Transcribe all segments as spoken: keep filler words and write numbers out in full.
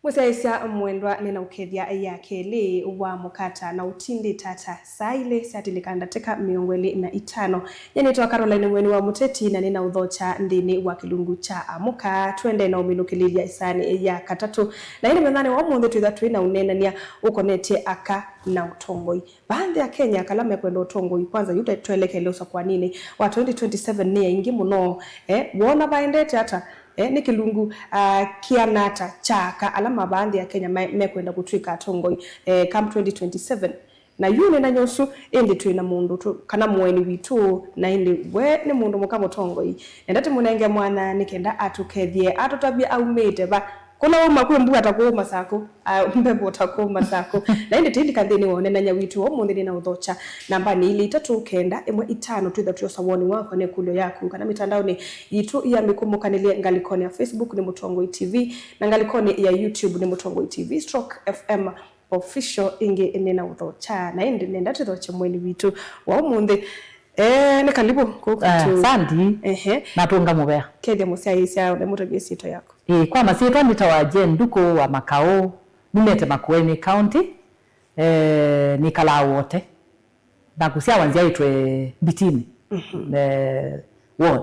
Mũsyaĩĩsya mwendwa, nĩnaũkethya ya kelĩ wa mũkata na ũtindĩte ata saa ilĩ syatilĩka ndatĩka mĩongo ĩlĩ na itano. Nyie nĩtawa Caroline Mweni wa Mũteti, na nĩnaũthokya nthĩnĩ wa kĩlungu kya Amũka. Twende na ũminũkĩlĩlya ĩsaanĩ ya katatũ. Na ĩndĩ mũthenyanĩ wa ũmũnthĩ twĩtha twĩ na ũneenany'a ũkonetye aka na ũtongoi. Vaa nthĩ ya Kenya, kala mekwenda ũtongoi, kwanza yu twe-, twelekele ũsakũaninĩ wa twenty twenty-seven nĩ aingĩ mũno. Eh, woona vaendete ata? Eh, nĩ kĩlungu, ah, kĩana ata kya aka ala ma vaa nthĩ ya Kenya me-, mekwenda kũtw'ĩka atongoi, eh, come twenty twenty-seven? Na yu nĩ nany'osu, ĩndĩ twĩ na mũndũ tũ-, kana mũeni witũ, na ĩndĩ we nĩ mũndũ mũka mũtongoi. Enda tũmũnenge mwanya nĩ kenda atũkethye, atũtavye aumĩte va. Kũla uma kwĩ mbua ta kũu Masakũ, a, mbevo ta kũu Masakũ. Na ĩndĩ tĩlika nthĩnĩ wa ũneenany'a witũ wa ũmũnthĩ, nĩnaũthokya nambanĩ ilĩ itatũ kenda ĩmwe itano twĩtha tũyosa woni waku na ĩkũlyo yaku, kana mĩtandaonĩ yitũ ya mĩkũmũkanĩlye, ngalĩkonĩ ya Facebook nĩ Mũtongoi T V, na ngalĩkonĩ ya YouTube nĩ Mũtongoi T V stroke F M Official. Ĩngĩ nĩnaũthokya, na ĩndĩ nenda tũthokye mũeni witũ wa ũmũnthĩ. Eh, nĩ kalibu kũkũ. Ah, kwitũ. Sandi. Ehe. Natũnga mũvea. Kethya mũsyaĩĩsya ũle mũtavye syĩtwa yaku. Ĩĩ, kwa masyĩtwa nĩtawa Jane Nduku wa Makaũ, numĩte Makueni County, eh, nĩkalaa Wote. Na kũsyawa nzyaĩtwe Mbitini, eh, ward.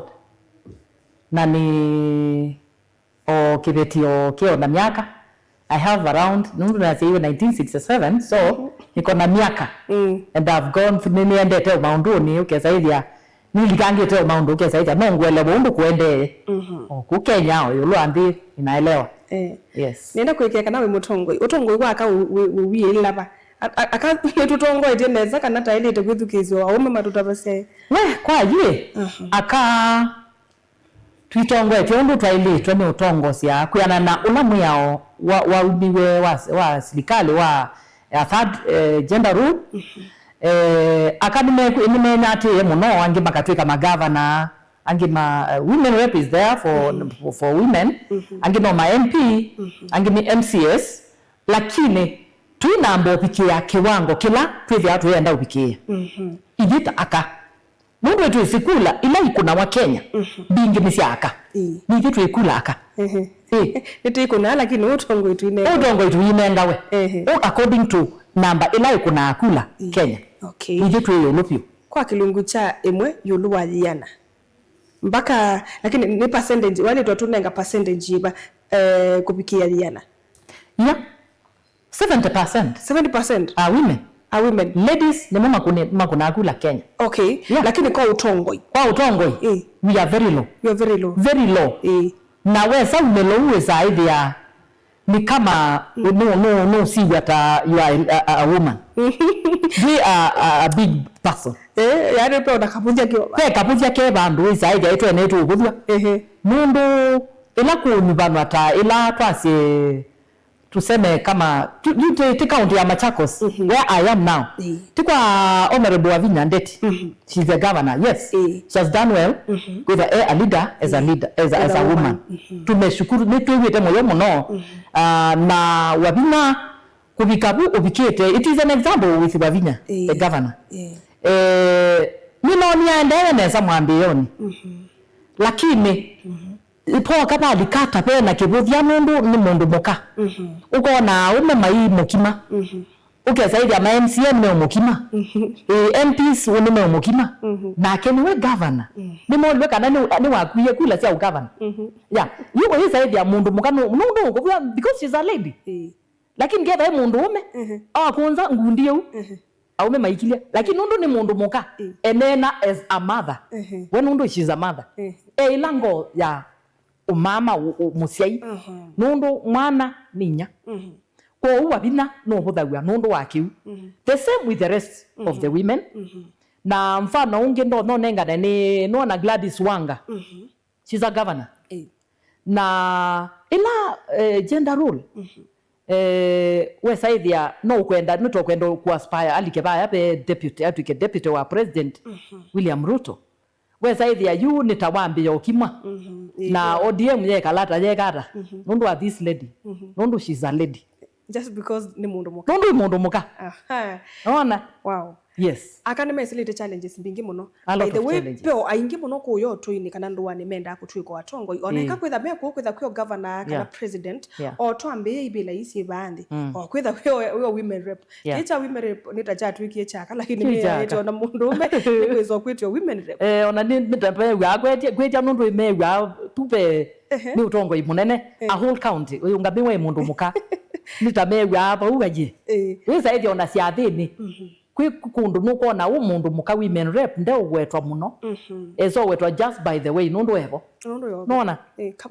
Na nĩ o kĩveti o kĩo na myaka. I have around, nũndũ nasyaĩwe nineteen sixty-seven, so nĩko na myaka. Mm. And I've gone through, nĩ-, nĩendete o maũndũnĩ, ũkesa ĩthĩa nĩlikangĩte o maũndũ, ũkesa ĩthĩa no ngũelewa ũndũ kũendee. Mhm. O kũ Kenya, o ĩũlũ wa nthĩ, ninaelewa. Eh. Yes. Nenda kwĩkĩa kana wĩ mũtongoi. Ũtongoi wa aka wĩ, wĩ, wĩ, wĩĩla va? A-, a-, aka nĩtũtongoetye nesa kana taĩlĩte kwĩthukĩĩsya aũme matũtavasyae? We, kwa yĩ, aha, aka twĩtongoetye ũndũ twaĩlĩtwe nĩ ũtongosya kwĩana na ũla mwĩao wa, waumiw'e wa, wa silikalĩ wa, eh, third, eh, gender rule. Mhm. Eh, aka nĩmeku-, nĩmenatĩĩe mũno, angĩ makatw'ĩka magavana, angĩ ma, eh, women rep is there for, mhm, for, for women, mhm, angĩ no ma M P, mhm, angĩ nĩ M C S, lakini twĩnamba ũvikĩa kĩwango kĩla twĩthĩawa tũyenda ũvikĩĩa. Mhm. Ithyĩ ta aka. Nũndũ twĩsĩ kula ila ikũnawa Kenya, mhm, mbingĩ nĩ sya aka. Ĩĩ. Nĩ ithyĩ twĩkula aka. Ehe. Ĩĩ. Nĩtwĩkũnaa, lakini ũtongoi tũinengawe. Ũtongoi tũinengawe. Ehe. Ũ-, according to namba ĩla ĩkũnaa kula, ĩĩ, Kenya. Okay. Nĩ ithyĩ twĩ ĩũlũ vyũ. Kwa kĩlungu kya ĩmwe ĩũlũ wa yĩana. Mbaka, lakini nĩ percentage, walĩtwa tũnenga percentage yĩva, eh, kũvikĩa yĩana? Yeah. Seventy percent. Seventy percent? Are women. Are women. Ladies nĩmo makũnĩ-, makũnaa kula Kenya. Okay. Yeah. Lakini kwa ũtongoi? Kwa ũtongoi, eh, we are very low. You are very low. Very low. Eh. Na wesa umĩlo ũũ wĩsaa ĩthĩa nĩ kama, mm, no, no, no, siwa ta you are a, a, a woman. You are a, a big person. Eh, yani pe ona kapũthya kĩo. Pe kapũthya ke vandũ wĩsaa ĩthĩa ĩtwene tũũvũthw'a. Ehe. Nũndũ ĩla kũnyuvanwa ta ĩla twasye tuseme kama, tu-, tu-, ti, ti county ya Machakos, mhm, where I am now. Ĩĩ. Ti kwa Honorable Wavinya Ndeti. Mhm. She's the governor, yes. Ĩĩ. She has done well. Mhm. Kwĩtha e a leader, as a, ĩĩ, leader, as a, as a woman. Mhm. Tumeshukuru, nĩtwĩw'ĩte mũyo mũno. Mhm. Ah, na Wavinya kũvika vu ũvikĩte, it is an example with Wavinya, ĩĩ, the governor. Ĩĩ. Eh, nĩnoonie aendee nesa mwambĩĩonĩ. Mhm. Lakini, mhm, poka valika ta vena kĩvũthya nũndũ nĩ mũndũ mũka. Mhm. Ũkona aũme mai mũkima. Mhm. Ũkesa ĩthĩa ma M C A nĩ meũmũkima. Mhm. Eh, M Ps nĩ meũmũkima. Mhm. Nake nĩwe governor. Mhm. Nĩmolwe kana nĩ, nĩwakuie kula sya ũgavana. Mhm. Ya, yu ũyĩsa ĩthĩa mũndũ mũka nũ-, nũndũ ũkũvw'a because she's a lady. Ĩĩ. Lakini ketha e mũndũ ũme, mhm, akũnza ngundi ĩu. Mhm. Aũme maikilya. Lakini nũndũ nĩ mũndũ mũka, ĩĩ, eneena as a mother. Mhm. We nũndũ she's a mother. Mhm. E ĩla ngoo ya ũmama ũ-, ũ-, mũsyai. Mhm. Nũndũ mwana nĩ inya. Mhm. Kwoou Wavinya nũvũthaw'a nũndũ wa kĩu. Mhm. The same with the rest of the, mhm, women. Mhm. Na mfano ũngĩ ndo-, nonengane nĩ nona Gladys Wanga. Mhm. She's a governor. Eh. Na ĩla, eh, gender role, mhm, eh, wesa ĩthĩa no ũkwenda, nĩtokwenda kũaspire alike vaya ve deputy, atw'ĩke deputy wa President, mhm, William Ruto. Wesa ĩthĩa yu nĩ ta wambĩĩa ũkimwa. Mhm. Na ĩĩ. O D M yekala ta yekata. Mhm. Nũndũ wa this lady. Mhm. Nũndũ she's a lady. Just because nĩ mũndũ mũka. Nũndũ nĩ mũndũ mũka. Aha. Nona? Wow. Yes. Aka nĩmesĩlĩte challenges mbingĩ mũno. A lot of challenges. By the way, veo aingĩ mũno kũũya ũtũinĩ kana ndũanĩ mendaa kũtw'ĩka atongoi. Ona ĩka kwĩtha me kũũ kwĩtha kwĩ o governor kana president, yeah, o twambĩĩe ivĩla ii syĩ vaa nthĩ. Mm. O kwĩtha wĩ o, wĩ o women rep. Yeah. Kĩĩ kya women rep nĩ ta kyatw'ĩkie kyaka, lakini nĩmeaĩte ona mũndũũme nĩkwĩsa kwĩtwa women rep. Eh, ona nĩ, nĩ ta mew'aa kwĩtya, kwĩtya nũndũ mew'aa tu ve nĩ ũtongoi mũnene, a whole county, ũyũngamĩwe nĩ mũndũ mũka. Nĩ ta mew'aa vau aye. Eh. Wĩsa ĩthĩa ona syathĩnĩ. Mhm. Kwĩ kũndũ nũkwona ũ mũndũ mũka women rep ndeũwetwa mũno. Mhm. Esa ũwetwa just by the way, nũndũ evo. Nũndũ yo. Nona? Eh, ka-,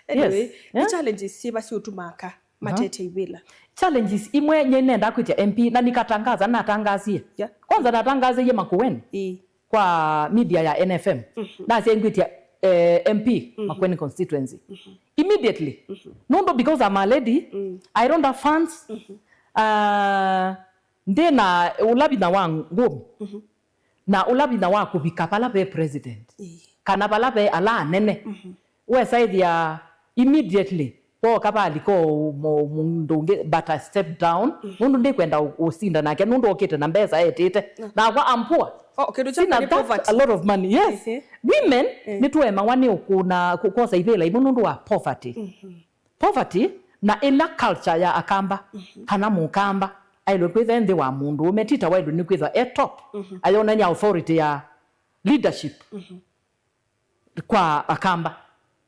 anyway, yes, nĩ challenges syĩva syĩũtuma aka matete ivĩla? Challenges imwe nye nenda kwĩtya M P, na nikatangaza, natangasie. Yeah. Kwanza natangazie Makueni. Ĩĩ. Kwa media ya N F M. Mhm. Nasengwĩtya, eh, M P, mhm, Makueni constituency. Mhm. Immediately. Mhm. Nũndũ because I'm a lady, mm, I don't have funds. Mhm. Uh, ndi na ũla vinya wa ngũmi. Mhm. Na ũla vinya wa kũvika vala ve president. Ĩĩ. Kana vala ve ala anene. Mhm. Wesa ĩthĩa immediately, voka valika o mũ-, mũndũ ũngĩ, but I step down, mm, nũndũ ndikwenda ũ-, ũsinda nake, nũndũ okĩte na mbesa etĩte. Mm. Nakwa I'm poor. Oh, kĩndũ kya mbee nĩ poverty. Sina that a lot of money. Yes. Ehe. Women, eh, nĩtũemawa nĩ ũkũna, kũ-, kwosa ivĩla imwe nũndũ wa poverty. Mhm. Poverty na ĩla culture ya Akamba, mhm, kana Mũkamba, aĩlwe kwĩtha e nthĩ wa mũndũũme, tita waĩlwe nĩ kwĩthwa e top, mhm, ayonany'a authority ya leadership, mhm, kwa Akamba.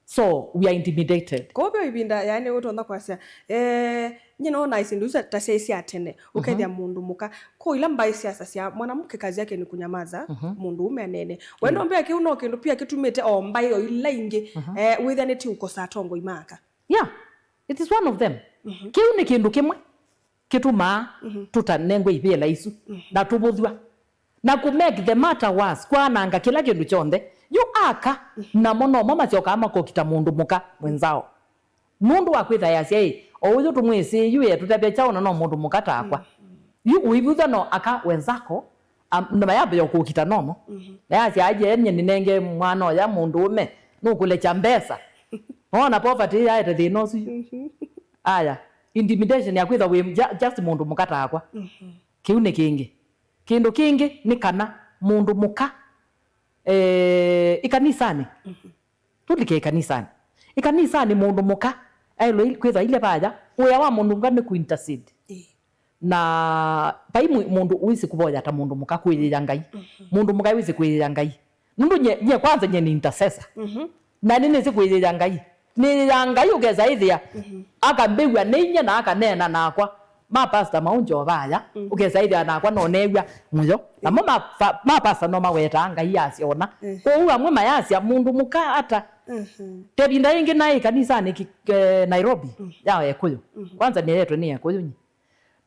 So we are intimidated. Kwoou ve ĩvinda, yani, ũtonya kwasya, eh, nyie nona isindu isu ta syaĩ sya tene, mhm, ũkethĩa mũndũ mũka. Kwoou ila mbaĩ syasasya, mwanamke kazi yake ni kunyamaza, mhm, mũndũũme anene. We, mm, ndombea kĩu no kĩndũ pia kĩtumĩte o mbaĩ o ila ingĩ, mhm, eh, wĩthĩa nĩ ti ũkosa atongoi ma aka. Yeah, it is one of them. Mhm. Kĩu nĩ kĩndũ kĩmwe kĩtumaa, mhm, tũtanengwe ivĩla isu, mhm, na tũvũthw'a. Na kũ make the matter worse, kwananga kĩla kĩndũ kyonthe. Yu aka, mhm, namo nomo masyokaa makokita mũndũ mũka mwenzao. Nũndũ wa kwĩtha yasya ĩ, o ũyũ tũmwĩsĩ yu etũtavya kyaũ na no mũndũ mũka takwa. Mhm. Yu ũivũthw'a no aka wenzako, am-, na mayambĩĩa kũkita nomo. Mhm. Na yasya aje, nyie nĩnenge mwana ũya mũndũũme, nũkũlekya mbesa. Ona poverty yaete thĩna ũsu yu. Mhm. Aya, intimidation ya kwĩthwa wĩ ju-, just mũndũ mũka takwa. Mhm. Kĩu nĩ kĩngĩ. Kĩndũ kĩngĩ nĩ kana mũndũ mũka, eh, ĩkanisanĩ. Mhm. Tũlike ĩkanisanĩ. Ĩkanisanĩ mũndũ mũka aĩlwe kwĩthwa ile vaya, wĩa wa mũndũ mũka nĩ kũ intercede. Ĩĩ. Na vai mũ-, mũndũ wĩsĩ kũvoya ta mũndũ mũka kwĩyĩa Ngai. Mhm. Mũndũ mũka wĩsĩ kwĩyĩa Ngai. Nũndũ nye, nye kwanza nye nĩ intercessor. Mhm. Na nĩnĩsĩ kwĩyĩa Ngai. Nĩyĩyaa Ngai ũkesa ĩthĩa, mhm, akambĩw'a nĩ inyia na akaneena nakwa. Ma pastor maũnjovaya, mhm, ũkesa ĩthĩa nakwa no neew'a mũyo. Namo ma, pa-, ma pastor no mawetaa Ngai yasya ona. Mhm. Kwoou amwe mayasya, "Mũndũ mũka ata?" Mhm. Tevinda ĩngĩ naĩ kanisanĩ ki-, eh, Nairobi, mhm, ya Ekũyũ. Mhm. Kwanza nĩyetwe nĩ Ekũyũ nyi.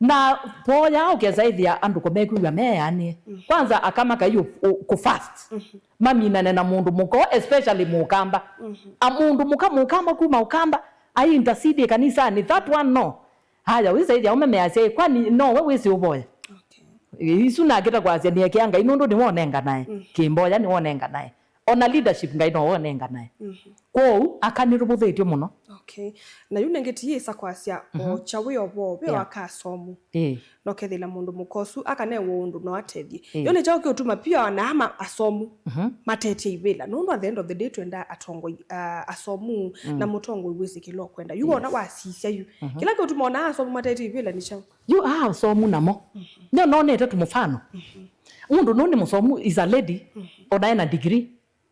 Na voya ũkesa ĩthĩa andũ ko mekwĩw'a meanĩe. Mm. Kwanza aka makai ũ-, ũ-, kũ fast. Mhm. Maminane na mũndũ mũka, especially Mũkamba. Mhm. A mũndũ mũka, Mũkamba kuma Ũkamba, ai intercede kanisanĩ, that one no. Haya, wĩsa ĩthĩa ũme measya, "Ĩ, kwani no we wĩsĩ ũvoya?" Okay. Ĩ, isu nakĩta kwasya nĩekea Ngai nũndũ nĩwonenganae. Mm. Kĩmboya nĩwonenganae. Ona leadership Ngai no wonenganae. Mhm. Kwoou, aka nĩtũvũthĩtw'e mũno. Okay. Na yu nengĩ tiyĩsa kwasya o kya wĩ o vo, ve o aka asomu. Ĩĩ. No kethĩla mũndũ mũka ũsu akanewa ũndũ no atethye. Ĩĩ. Yo nĩ kyaũ kĩũtuma pia ona ama asomu, mhm, matetye ivĩla. Nũndũ at the end of the day twenda atongoi, ah, asomu, mm, na mũtongoi wĩsĩ kĩla ũkwenda. Yu wona, yes, wasisya yu. Mhm. Kĩla kĩũtuma ona asomu matetye ivĩla nĩ kyaũ? Yu aa asomu namo. Mhm. Nĩo nonete tũmũfano. Mhm. Mũndũ nũ nĩ mũsomu, is a lady, mhm, ona ena degree.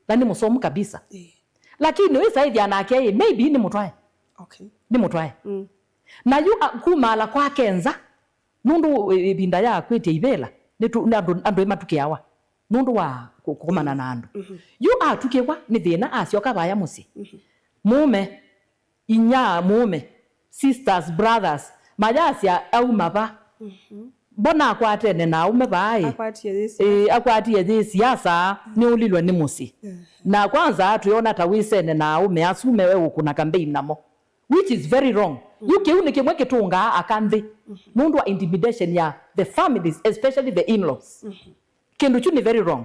Na nĩ mũsomu kabisa. Ĩĩ. Lakini wĩsa ĩthĩa nake ĩ, maybe nĩ mũtwae. Okay. Nĩ mũtwae. Mm. Na yu a-, kumaala kwake nza, nũndũ ĩ-, ĩvinda ya kwĩtya ivĩla, nĩ tu-, nĩ andũ, andũ ĩmatukĩawa nũndũ wa kũ-, kũkomana na andũ. Mhm. Yu atukĩwa nĩ thĩna, asyoka vaya mũsyĩ. Mhm. Mũũme, inya mũũme, sisters, brothers, mayasya auma va? Mhm. Mbona akwatene na aũme vaa ĩ? Akwatie yĩ siasa. Ĩĩ, akwatie yĩ siasa, nĩũlilwe nĩ mũsyĩ. Mhm. Na kwanza twĩona ta wĩsene na aũme asu mewe ũkũna campaign namo. Which is very wrong. Mhm. Yu kĩu nĩ kĩmwe kĩtũngaa aka nthĩ. Mhm. Nũndũ wa intimidation ya the families, especially the in-laws. Mhm. Kĩndũ kyu nĩ very wrong.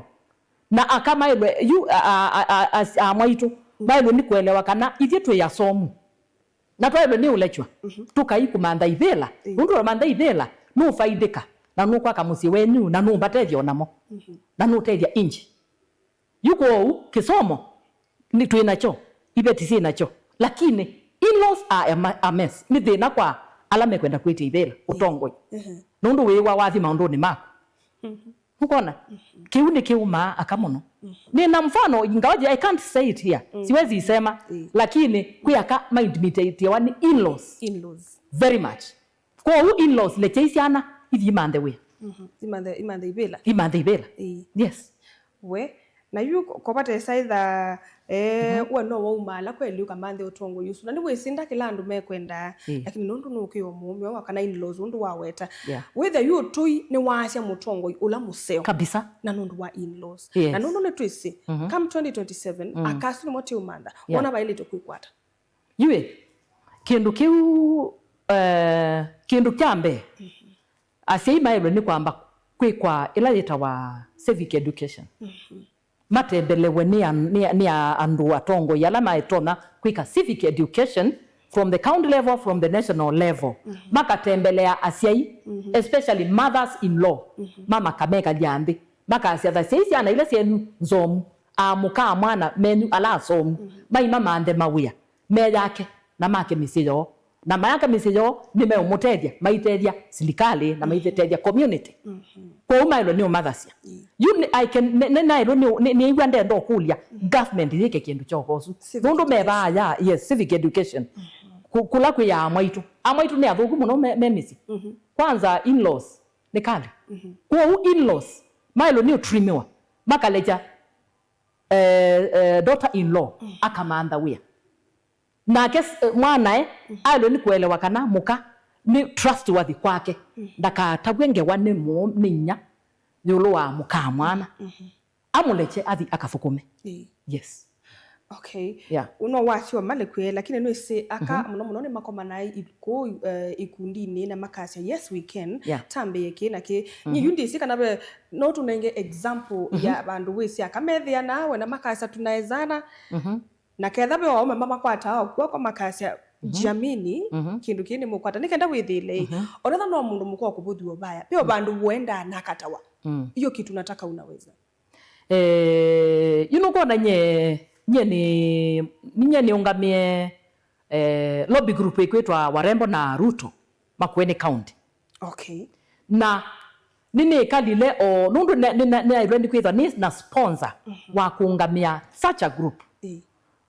Na aka maĩlwe, yu, a, a, a, a, a mwaitũ, maĩlwe nĩ kũelewa kana ithyĩ twĩ asomu. Na twaĩlwe nĩ ũlekywa. Mhm. Tũkai kũmantha ivĩla. Ĩĩ. Nũndũ wamantha ivĩla, nũfaidĩka. na nũkwaka mũsyĩ wenyu, na nũmbatethya o namo, na nũtethya inji. Yu kwoou, kĩsomo nĩ twĩ nakyo, iveti syĩ nakyo, lakini in-laws are a ma- a mess. Nĩ thĩna kwa ala mekwenda kwĩtya ivĩla ũtongoi, nũndũ wĩĩwa wathi maũndũnĩ maku. Ũkona? Kĩu nĩkĩumaa aka mũno. Nĩ na mfano, ingawaje I can't say it here, siwezi isema, lakini kwĩ aka maintimidatiwa nĩ in-laws. In-laws. Very much. Kwoou in-laws, lekyai syana ithi imanthe wĩa. Mhm. Imanthe, imanthe ivĩla. Imanthe ivĩla. Ĩĩ. Yes. We, na yu ko- kovata ĩsaitha, eh, we no wauma ala kweli ũkamanthe ũtongoi ũsu. Na nĩwĩsĩ nda kĩla andũ mekwenda, ĩĩ, lakini nũndũ nũkĩo mũũme wa kana in-laws ũndũ waweta. Yeah. Wĩthĩa yu ũtũi nĩwaasya mũtongoi ũla mũseo. Kabisa. Na nũndũ wa in-laws. Yes. Na nũndũ nĩtwĩsĩ, come twenty twenty-seven, aka asu nĩmo tĩũmantha. Yeah. Wona vaĩlĩte kwĩkwata. Yu ĩ, kĩndũ kĩu, eh, kĩndũ kya mbee, asyai maĩlwe nĩ kwamba kwĩkwa ĩla yĩtawa civic education. Matembelewe nĩ an- nĩ a- nĩ a- andũ atongoi ala maĩtonya kwĩka civic education from the county level, from the national level. Makatembelea asyai, especially mothers in law, ma makamekalya nthĩ, makasya, thasyai syana ila syenyu nzomu, amũkaa mwana menyu ala asomu, maima manthe mawĩa meyake na make mĩsyĩ yoo. Na mayaka mĩsyĩ yoo, nĩmeũmũtethya, maitethya silikalĩ na maitethya community. Kwoou maĩlwe nĩ ũmathasya. Yu nĩ- I can- nĩ- nĩ- naĩlwe nĩ- nĩ- nĩĩw'a ndenda ũkũlya government yĩke kĩndũ kyoka ũsu. Nũndũ mevaa ya, yes, civic education. Ku- kũla kwĩ ya amwaitũ. Amwaitũ nĩ athũku mũno me, me mĩsyĩ. Kwanza in-laws nĩ kali. Kwoou in-laws maĩlwe nĩ ũtrimiwa, makalekya, eh, eh, daughter in law akamantha wĩa. Nake s- eh, mwanae aĩlwe nĩ kũelewa kana mũka nĩ trustworthy kwake. Ndakatavw'e ngewa nĩ mũ- nĩ inya ĩũlũ wa mũkaa mwana. Amũlekye athi akathũkũme. Ĩĩ. Yes. Okay. Yeah. Uno wasyo malekw'e, lakini nwĩsĩ aka mũno mũno nĩmakomanaa i- kũu, eh, ikundinĩ na makasya, "Yes, we can." Yeah. Tambĩe kĩ na kĩ. Nĩ yu ndĩsĩ kana ve no tũnenge example ya vandũ wĩsĩ aka methĩanaa we na makasya, "Tunawezana." Na ketha ve waume mamakwataa o kw'oko makasya, "Jiamini, kĩndũ kĩĩ nĩ mũkwata." Nĩ kenda wĩthĩle ĩ. Onetha no mũndũ mũka wa kũvũthw'a vaya. Ve o vandũ ũendaa na akatawa. Hiyo kitu nataka unaweza. Eh, yu nũkwona nye, nye nĩ, nye nĩũngamĩe, eh, lobby group ĩkwĩtwa Warembo na Ruto, Makueni County. Okay. Na nĩnĩkalile o, nũndũ nĩ- nĩ- nĩ- nĩnaĩlwe nĩ kwĩthwa nĩ na sponsor wa kũũngamĩa such a group. Ĩĩ.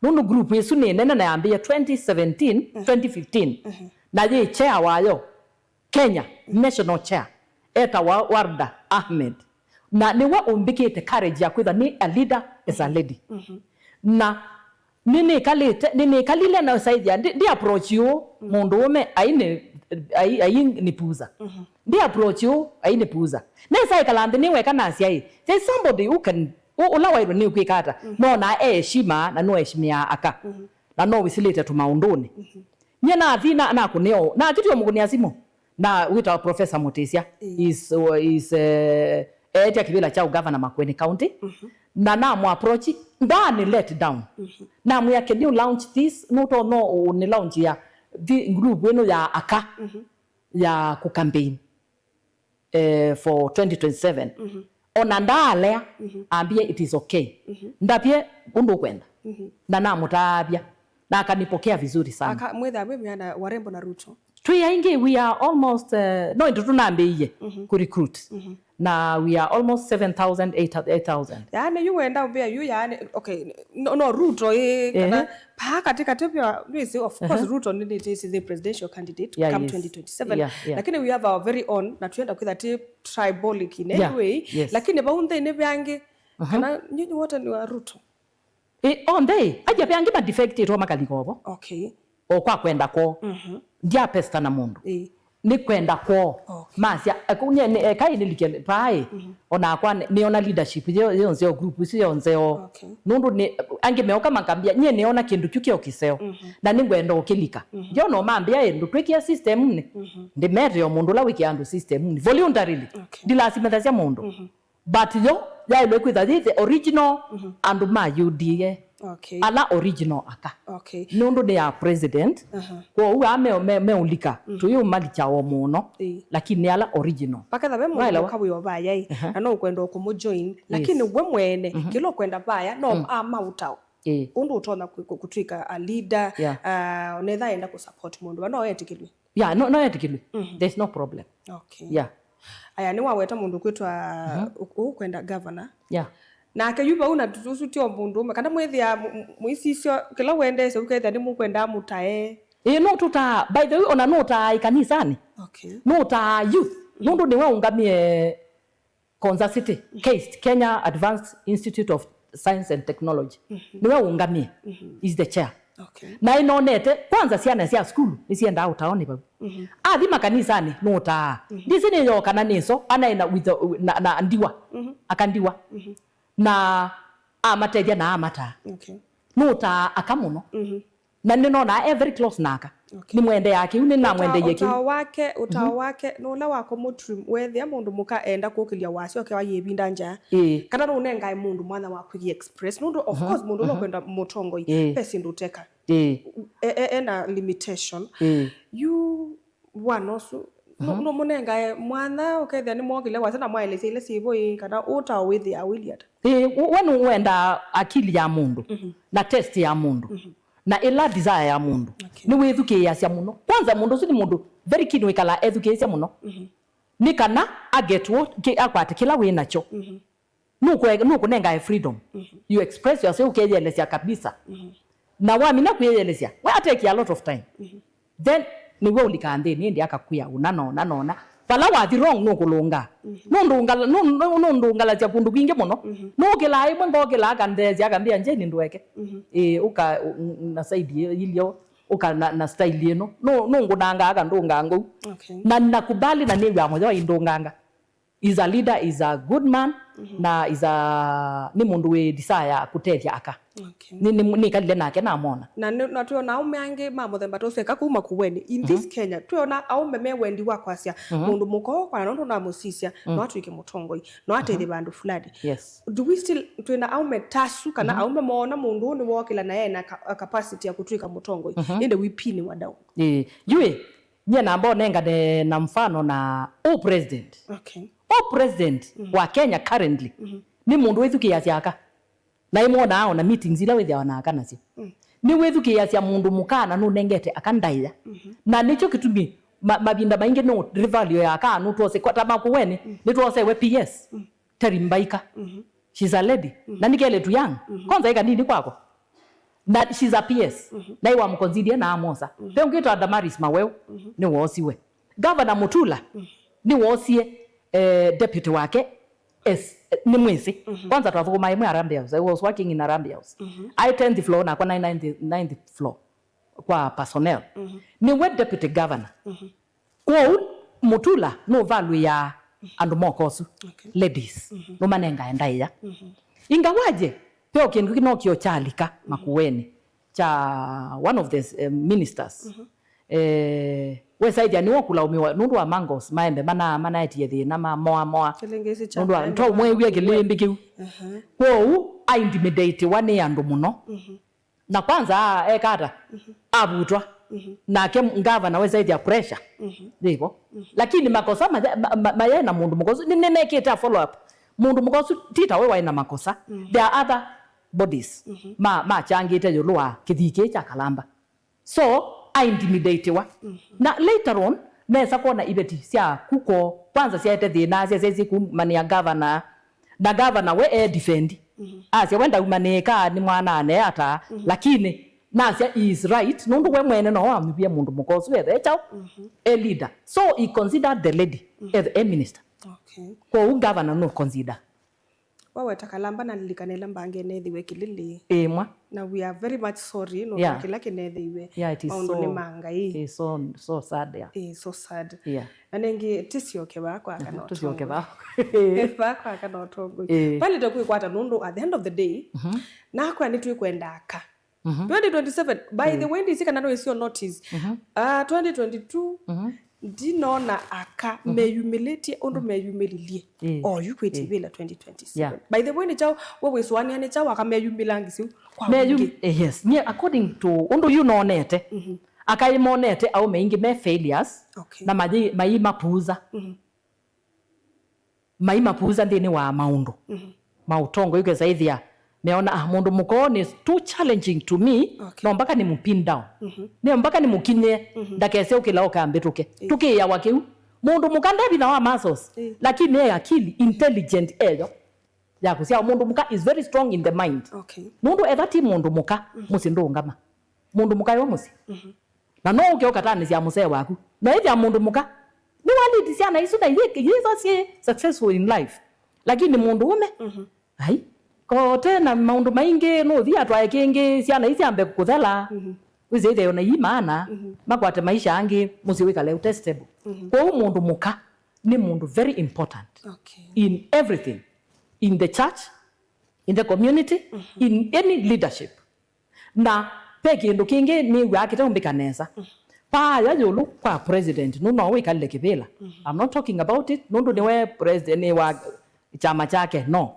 Nũndũ group ĩsu nĩ nene na yambĩĩe twenty seventeen, twenty fifteen. Na yĩ chair wayo, Kenya National Chair etawa Warda Ahmed. Na nĩwe ũmbĩkĩte courage ya kwĩtha nĩ a leader is a lady. Na nĩnĩkalĩte, nĩnĩkalile na saithia, ndi, ndi approach ũ mũndũ ũme aini, ai, ainipuza. Ndi approach ũ ainipuza. Nesa ĩkala nthĩ nĩ weka na asyai. There's somebody who can, ũ- ũla waĩlwe nĩ kwĩka ata. No na e heshima na no heshimĩaa aka. Na no wĩsĩlĩte tũmaũndũnĩ. Nyie nathi na nakũnĩa ũũ. Nakĩtie ũmũkũnĩa simũ. Na wĩtawa Professor Mũtĩsya. Is, is, eh, eetya kĩvĩla kya ũgavana Makueni County. Na namũ approach, ndani let down. Namwĩa, "Can you launch this?" Nũtonya ũnĩ launch ya thi- group ĩno ya aka ya kũ campaign, eh, for twenty twenty-seven. Ona ndaalea, ambie it is okay. Ndavye ũndũ ũkwenda. Na namũtavya. Na akanipokea vizuri sana. Aka mwĩtha mwĩ mĩana Warembo na Ruto. Twĩ aingĩ, we are almost, uh, no ĩndĩ tũnambĩĩie kũ recruit. Na we are almost seven thousand, eight thousand. Yaani yu wenda ũmbĩa yu, yaani, okay, no, no Ruto ĩ, kana paa katikati pia, nĩsĩ, of course, Ruto nĩ, nĩ, nĩ the presidential candidate come twenty twenty-seven. Yeah, yeah. Lakini we have our very own, na tuenda kwĩtha ti tribalic in any way. Yes. Lakini vau nthĩnĩ vyangi, kana nyinyi wote ni wa Ruto. Ĩ, onthe, ĩ, aja ve angĩ ma defectĩtwe makalika ovo. Okay. O kwa kwenda kwoo. Ndyapesta na mũndũ. Ĩ. Nĩ kwenda kwoo. Okay. Masya, eku-, nye, nĩ, ekai nĩlike paĩ. Onakwa nĩ- nĩona leadership yo- yonzeo, group isu yonzeo. Okay. Nũndũ nĩ, angĩ meoka makambia, nye nĩona kĩndũ kyu kĩo kĩseo. Na nĩngwenda ũkĩlika. Ndiona ũmambia, ĩ, ndũtwĩkĩa system-nĩ. Ndĩmete o mũndũ ũla wĩkĩa andũ system-nĩ. Voluntarily. Okay. Ndilasimathasya mũndũ. But yo yaĩlwe kwĩtha yĩ the original andũ ma U D A. Okay. Ala original aka. Okay. Nũndũ nĩ ya president. Aha. Kwoou aa me, me, meũlika, tũyũmalikya o mũno. Ĩĩ. Lakini nĩ ala original. Mpaka thave mũndũ Waelewa? Mũka wĩ o vaya ĩ. Aha. Na no ũkwenda kũmũjoin. Lakini we mwene, Mhm. kĩla ũkwenda vaya, no ama ũtao. Ĩĩ. Ũndũ ũtonya kũ- kũ- kũtwĩka a leader, Yeah. uh, ũnetha enda kũsupport mũndũ va, no etĩkĩlwe. Yeah, no, no etĩkĩlwe. Mhm. There's no problem. Okay. Yeah. Aya, nĩwaweta mũndũ kwĩtwa ũkwenda governor. Yeah. Nake yu vau na tũsu ti o mũndũ ũmwe, kana mwĩthĩa mũ- mũ- mũisisyo kĩla wendesya ũkethĩa nĩ mũkwenda mũtae. Ĩĩ, no tũtaa, by the way, ona nũtaa ĩkanisani. Okay. Nũtaa youth. Nũndũ nĩwe ũngamie Konza City, KAIST, Kenya Advanced Institute of Science and Technology. Nĩwe ũngamie. Is the chair. Okay. Na ĩnonete, kwanza syana sya sukulu nĩsiendaa ũtaoni vau. Athi makanisanĩ, nũtaa. Ndisi nĩ yoo kana nĩ so, anaĩ na, with the, na, na ndiwa. Akandiwa. Na amatethya na amataa. Okay. Nũtaa aka mũno. Na nĩnonaa e very close na aka. Okay. Nĩmwendeaa kĩu, nĩnamwendeie kĩu. Ũtao wake, ũtao wake nĩ ũla wa kũmũtrim, wethĩa mũndũ mũka enda kũkĩlya wasya ũkewa yĩvinda nja. Ĩĩ. Kana nũnengae mũndũ mwanya wa kwĩ express. Nũndũ of course mũndũ ũla ũkwenda mũtongoi, Ĩĩ. pesa ndũteka. Ĩĩ. E- e- ena limitation. Ĩĩ. Yu wana ũsu nũ- nũmũnengae mwanya ũkethĩa nĩmwokĩle wasya na mwaelesya ila syĩvo ĩĩ, kana ũtao wĩthĩaa ũilyĩ ata? Ĩĩ, we nũwendaa akili ya mũndũ na test ya mũndũ na ĩla desire ya mũndũ. Okay. Nĩwĩthukĩĩasya mũno. Kwanza mũndũ ũsu nĩ mũndũ very keen wĩkalaa ethukĩĩsya mũno. Nĩ kana agetwo akwate kĩla wĩ nakyo. Nũkwe- nũkũnengae freedom. You express yourself, ũkeyelesya kabisa. Na wamina kwĩyelesya, we atake a lot of time. Then nĩwe ũlikaa nthĩnĩ ĩndĩ akakwĩa ũna na ũna na ũna. Vala wathi wrong nũkũlũnga. Nũndũngala- nũ- nũ- nũndũngalasya kũndũ kwingĩ mũno. Nũkĩlaa ĩmwe ngokĩlaa akantheesya akambĩa Jane ndũeke. Ĩĩ, ũka ũ- na side ilio, ũka na, na style ĩno. Nũ- nũngũnangaa akandũngaa ngou. Okay. Na nakubali na nĩw'a mũyo indũnganga. Is a leader, is a good man, na is a nĩ mũndũ wĩ desire ya kũtethya aka. Okay. Nĩ- nĩ- nĩkalile nake namona. Na nĩ- na twĩona aume angĩ ma mũthemba ta ũsu eka kuma Makueni. In this Kenya, twĩona aume me wendi wa kwasya mũndũ mũka ũũ kwana nũndũ namũsisya, no atwĩke mũtongoi, no atethye vandũ fulani. Yes. Do we still, twĩna aume ta asu, kana aume moona mũndũ ũũ nĩwokĩla na ena ka- capacity ya kũtwĩka mũtongoi, ĩndĩ we pin wa down? Ĩĩ. Yui, nyie namba ũnengane na mfano na ũ president. Okay. Ũ president wa Kenya currently nĩ mũndũ wĩthukĩĩasya aka. Na ĩmwonaa ona meetings ila wĩthĩawa na aka nasyo. Nĩwĩthukĩĩasya mũndũ mũka na nũnengete aka ndaĩa. Na nĩkyo kĩtumi ma- mavinda maingĩ nũ rivalio ya aka nũtwose kwa- ta Makueni nĩtwosewe P S. Terry Mbaika. She's a lady. Na nĩ kelĩtu young. Kwanza ĩ kanini kwakwa. Na she's a P S. Na ĩwamũkonzidie na amwosa. Ve ũngĩ wĩtawa Damaris Maweu. Nĩwoosiwe. Governor Mutula. Nĩwoosie eh, deputy wake. Es- nĩ mwĩsĩ. Kwanza twathũkũmaa ĩmwe Harambee House. I was working in Harambee House. Aĩ tenth floor nakwa naĩ ninth, ninth floor kwa personnel. Nĩwe deputy governor. Kwoou Mutula nũvalũĩaa andũ moka ũsu. Okay. Ladies. Nũmanengae ndaĩa. Ingawaje, ve o kĩndũ kĩno kĩo kyalika Makueni kya one of the eh, ministers. Eh, wesaĩthya nĩwe ũkũlaũmĩwa nũndũ wa mangos maembe mana manaetie thĩna ma moa moa. Kĩlĩngĩsĩ kya Nũndũ wa- maembe to mwĩw'e makuĩwe. Kĩlĩmbĩ kĩu. Kwoou aintimidatewa nĩ andũ mũno. Na kwanza eka ata? Avutwa. Nake ngavana wesaĩthya pressure yĩvo. Lakini makosa maye- ma- ma- mayaĩ na mũndũ mũka ũsu nĩ- nĩmekĩte a follow up. Mũndũ mũka ũsu ti tawe waĩ na makosa. There are other bodies ma- machangĩte ĩũlũ wa kĩthii kĩĩ kya Kalamba. So, aintimidatewa. Na later on, nesa kwona iveti sya kuko, kwanza syaete thĩna, syasyaisye kumanĩa governor. Na governor we e defend. Asya we ndaumanĩĩka nĩ mwana ane ata, lakini nasya he is right, nũndũ we mwene no wamuvie mũndũ mũka ũsu ethe e kyaũ? E leader. So he considered the lady as a minister. Okay. Kwoou governor no consider. Waweta Kalamba nalilikana ĩla mbange neethiwe Kĩlĩlĩ. Ĩmwa. Na we are very much sorry no Yeah. Kĩla kĩneethĩiwe. Yeah, it is Maũndũ so, nĩ ma Ngai. It is so, so sad, yeah. Ĩĩ, so sad. Yeah. Na nĩngĩ tĩsyoke vaa kwa kana Tũsyoke ũtongoĩ. vaa. Vaa kwa kana ũtongoĩ. Ĩĩ. Palĩte kwĩkwata nũndũ at the end of the day, nakwa nĩtwĩkwenda aka. Twenty twenty-seven, by the way, ndisi kana no isio notice. Uh, twenty twenty-two, Ndinona aka meyumĩlĩtye ũndũ meyumĩlilye. Ĩĩ. Oyu kwĩtĩvĩla twenty twenty-seven. Yeah. By the way, nĩ kyaũ we wĩsũanĩa nĩ kyaũ aka meyumĩlangisye kwa Meyu-, wingĩ? Eh, yes. Nye, according to ũndũ yu nonete, aka monete aũme aingĩ me failures. Okay. Na mayi-, mayimapuuza. Maimapuuza nthĩnĩ wa maũndũ ma ũtongoi, ũkesa ĩthĩa meona, ah, mũndũ mũka ũũ nĩ too challenging to me. Okay. No mpaka nĩ mu pin down. No mpaka nĩ mũkinyĩe, ndakese ũkĩla ũka ambĩtũke. Tũkĩĩawa kĩu. Mũndũ mũka nde vinya wa muscles, lakini e akili intelligent eyo ya kũsyawa. Mũndũ mũka is very strong in the mind. Okay. Nũndũ etha ti mũndũ mũka, mũsyĩ ndũũngama. Mũndũ mũka yo mũsyĩ. Na no ũke ũkatanĩsya mũsee waku. Na ĩthĩa mũndũ mũka nĩwaliti syana isu na iyĩtha syĩ successful in life. Lakini mũndũũme, ai, kote na maũndũ maingĩ, nũthi atwae kĩngĩ, syana isyambe kũthela. Wĩsĩ ĩtheo na ii maana, makwate maisha angĩ, mũsyĩ wĩkale ũte stable. Kwoou mũndũ mũka nĩ mũndũ very important. Okay. In everything. In the church, in the community, in any leadership. Na ve kĩndũ kĩngĩ nĩw'aa kĩteumbĩka nesa. Paaya ĩũlũ kwa president, nũ no wĩkalile kĩvĩla. I'm not talking about it, nũndũ nĩwe president nĩ wa kyama kyake, no.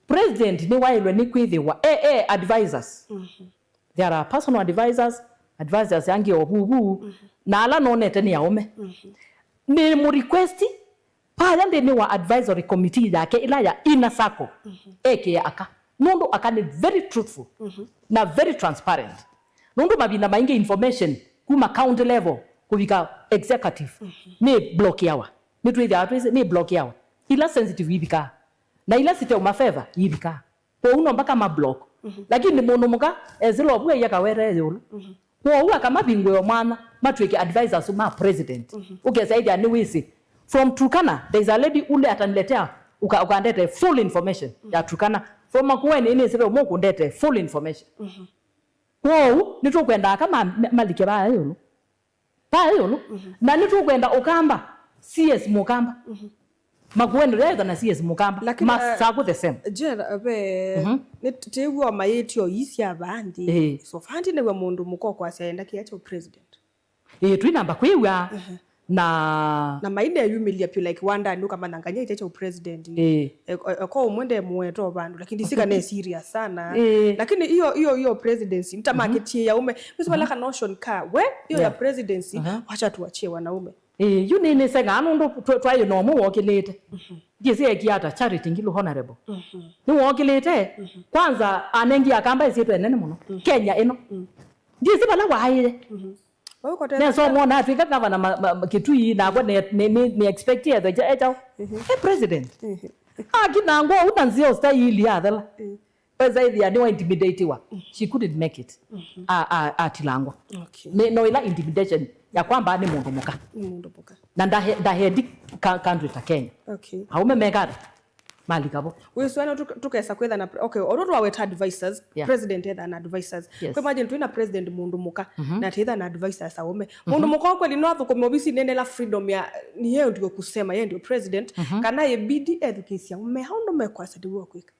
President nĩwaĩlwe nĩ kwĩthĩwa e, e advisors. There are personal advisors, advisors angĩ o vuvu, na ala nonete nĩ aũme. Nĩ mũ request Paaya nthĩnĩ wa advisory committee yake ĩla ya inner circle, ekĩe aka. Nũndũ aka nĩ very truthful na very transparent. Nũndũ mavinda maingĩ information kuma county level kũvika executive nĩ blockiawa. Nĩtwĩthĩawa twĩsĩ nĩ blockiawa. Ila sensitive ivikaa. Na ila siteuma favor ivikaa. Kwoou no mpaka ma block. Lakini mũndũ mũka esĩla ũvu eia kawere ĩũlũ. Kwoou akamavingũĩa mwanya matw'ĩke advisors ma president. Ũkesa ĩthĩa nĩwĩsĩ. From Turkana, there is a lady ule ataniletea, uka-, ukandete full information ya Turkana. From Makueni, nĩsĩ ve ũmwe ũkũndete full information. Kwoou nĩtũkwenda aka ma-, ma-, malike vaa ĩũlũ. Vaa ĩũlũ. Na nĩtũkwenda Ũkamba, C S Mũkamba. Makueni yaĩtha na C S Mũkamba. Lakini, Masaku the same. Jera, ve, nĩ t-, tĩw'o mayĩtio ii sya vaa nthĩ. Ĩĩ. So, vaa nthĩ nĩw'o mũndũ mũka ũkwasya enda kĩya kya president. Ĩĩ, twĩ namba kwĩw'a. Na maineyumĩlya pyu, like, wandani ũkamanya nganya ite kya president. Ĩĩ. Eko, eko ũmwe ndemũweta o vandũ, lakini sika ne serious sana. Ĩĩ. Lakini iyo, iyo, iyo presidency, nĩtamakĩtie ya ume. Mĩsĩ vala ka notion ka, we, iyo ya presidency, wacha tuachie wanaume. Ĩĩ, yu nĩ, nĩseng'aa nũndũ twa-, twaĩ na ũmwe wokĩlĩte. Ndyĩsĩ ekie ata, Charity Ngilu, honorable. Nĩwokĩlĩte, kwanza anengie Akamba ĩsyĩtwa ĩnene mũno. Kenya ĩno. Ndyĩsĩ vala waaĩe. Nesa ũmwona atw'ĩka gavana ma, ma, ma, Kitui, nakwa nĩ, nĩ, nĩ, nĩ expect ethe kyaũ? E president. Akinangwa ũu na nzĩa ũstaili yathela. Weza ĩthĩa nĩwa intimidatiwa. She couldn't make it. A, a, atilangwa. Okay. Nĩ, no ĩla intimidation ya kwamba nĩ mũndũ mũka. Nĩ mũndũ mũka. Na ndahe-, ndahendi ka-, country ta Kenya. Okay. Aũme mekata malika vo. Wĩsũana tũk-, tũkesa kwĩtha na pre-, okay, ondo twaweta advisors, president etha na advisors. Yes. Kwa imagine twĩ na president mũndũ mũka, na twĩtha na advisors aũme. Mũndũ mũka kweli no athũkũme obisi nĩ nela freedom ya, ni yeye ndio kusema, yeye ndio president, kana ibidi ethukĩsya aũme, how ndo mekwasa ndiwo kwĩka.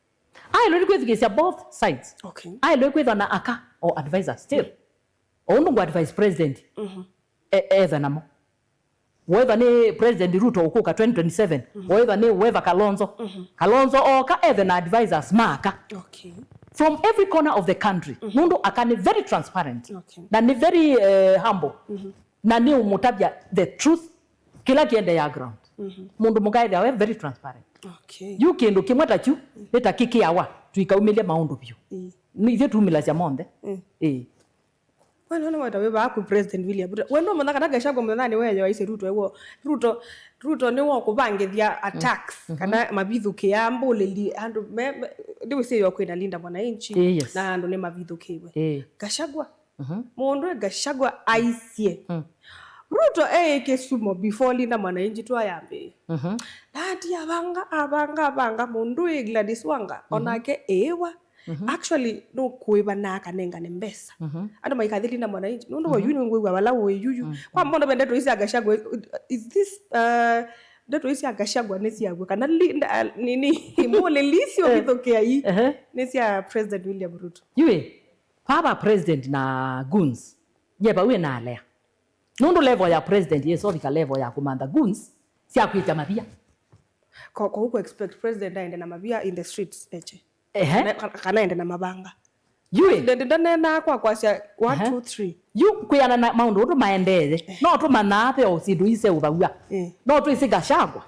Aĩlwe nĩ kwĩthukĩĩsya both sides. Okay. Aĩlwe kwĩthwa na aka o advisor still. O ũndũ ngũ advise president, e-, etha namo. Whether nĩ President Ruto ũkũka twenty twenty-seven, whether nĩ whether Kalonzo. Kalonzo oka ethe na advisors ma aka. Okay. From every corner of the country. Nũndũ aka nĩ very transparent. Okay. Na nĩ very, eh, humble. Na nĩ ũmũtavya the truth, kĩla kĩendeea ground. Mũndũ mũka ethĩawa e very transparent. Okay. Yu kĩndũ kĩmwe ta kyu, nĩ ta kĩkĩawa, tũikaumĩlya maũndũ vyũ. Nĩ ithyĩ tumĩlasya monthe. Ĩĩ. Wena nĩ weta wĩ vaa kwĩ President William Ruto. Wena ũmanya kana Gachagua mũthenyanĩ weyo aisye Ruto ewo. Ruto, Ruto nĩ wa kũvangĩthya attacks, kana mavithũkĩa mbũlĩli, andũ me, me, ndĩwĩsĩ yo kwĩna Linda Mwananchi, ĩĩ, yes, na andũ nĩ mavithũkĩiwe. Ĩĩ. Gachagua, mũndũ e Gachagua aisye. Ruto e Kisumu before Linda Mwananchi tour yambĩĩe. Na ati avanga, avanga, avanga, mũndũ e Gladys Wanga, onake ĩĩwa. Actually, nũkũĩva na akanengane mbesa. Andũ maikathi Linda Mwananchi. Nũndũ wa yu nĩngwĩw'a vala ũĩ yuyu. Kwa mbona ve ndeto isi ya Gachagua, is this, uh, ndeto isi ya Gachagua nĩ syaw'o? Kana Linda, uh, nini, mole lisi ovithokea ii, nĩ sya President William Ruto. Yui, vava president na goons. Nye vau ena alea. Nũndũ level ya president yĩsovika level ya kũmantha goons sya kwĩkya mavia. Ko, ko ku expect president aende na mavia in the streets, eche. Ehe. Kana, kana aende na mavanga. Yu ĩ. Ndendi ndaneenaa kwa kwasya one, two, three. Yu kwĩana na maũndũ ũndũ maendeeye, no tũmanyaa ve o syĩndũ iseũvaw'a. Eh. No twĩsĩ Gachagua,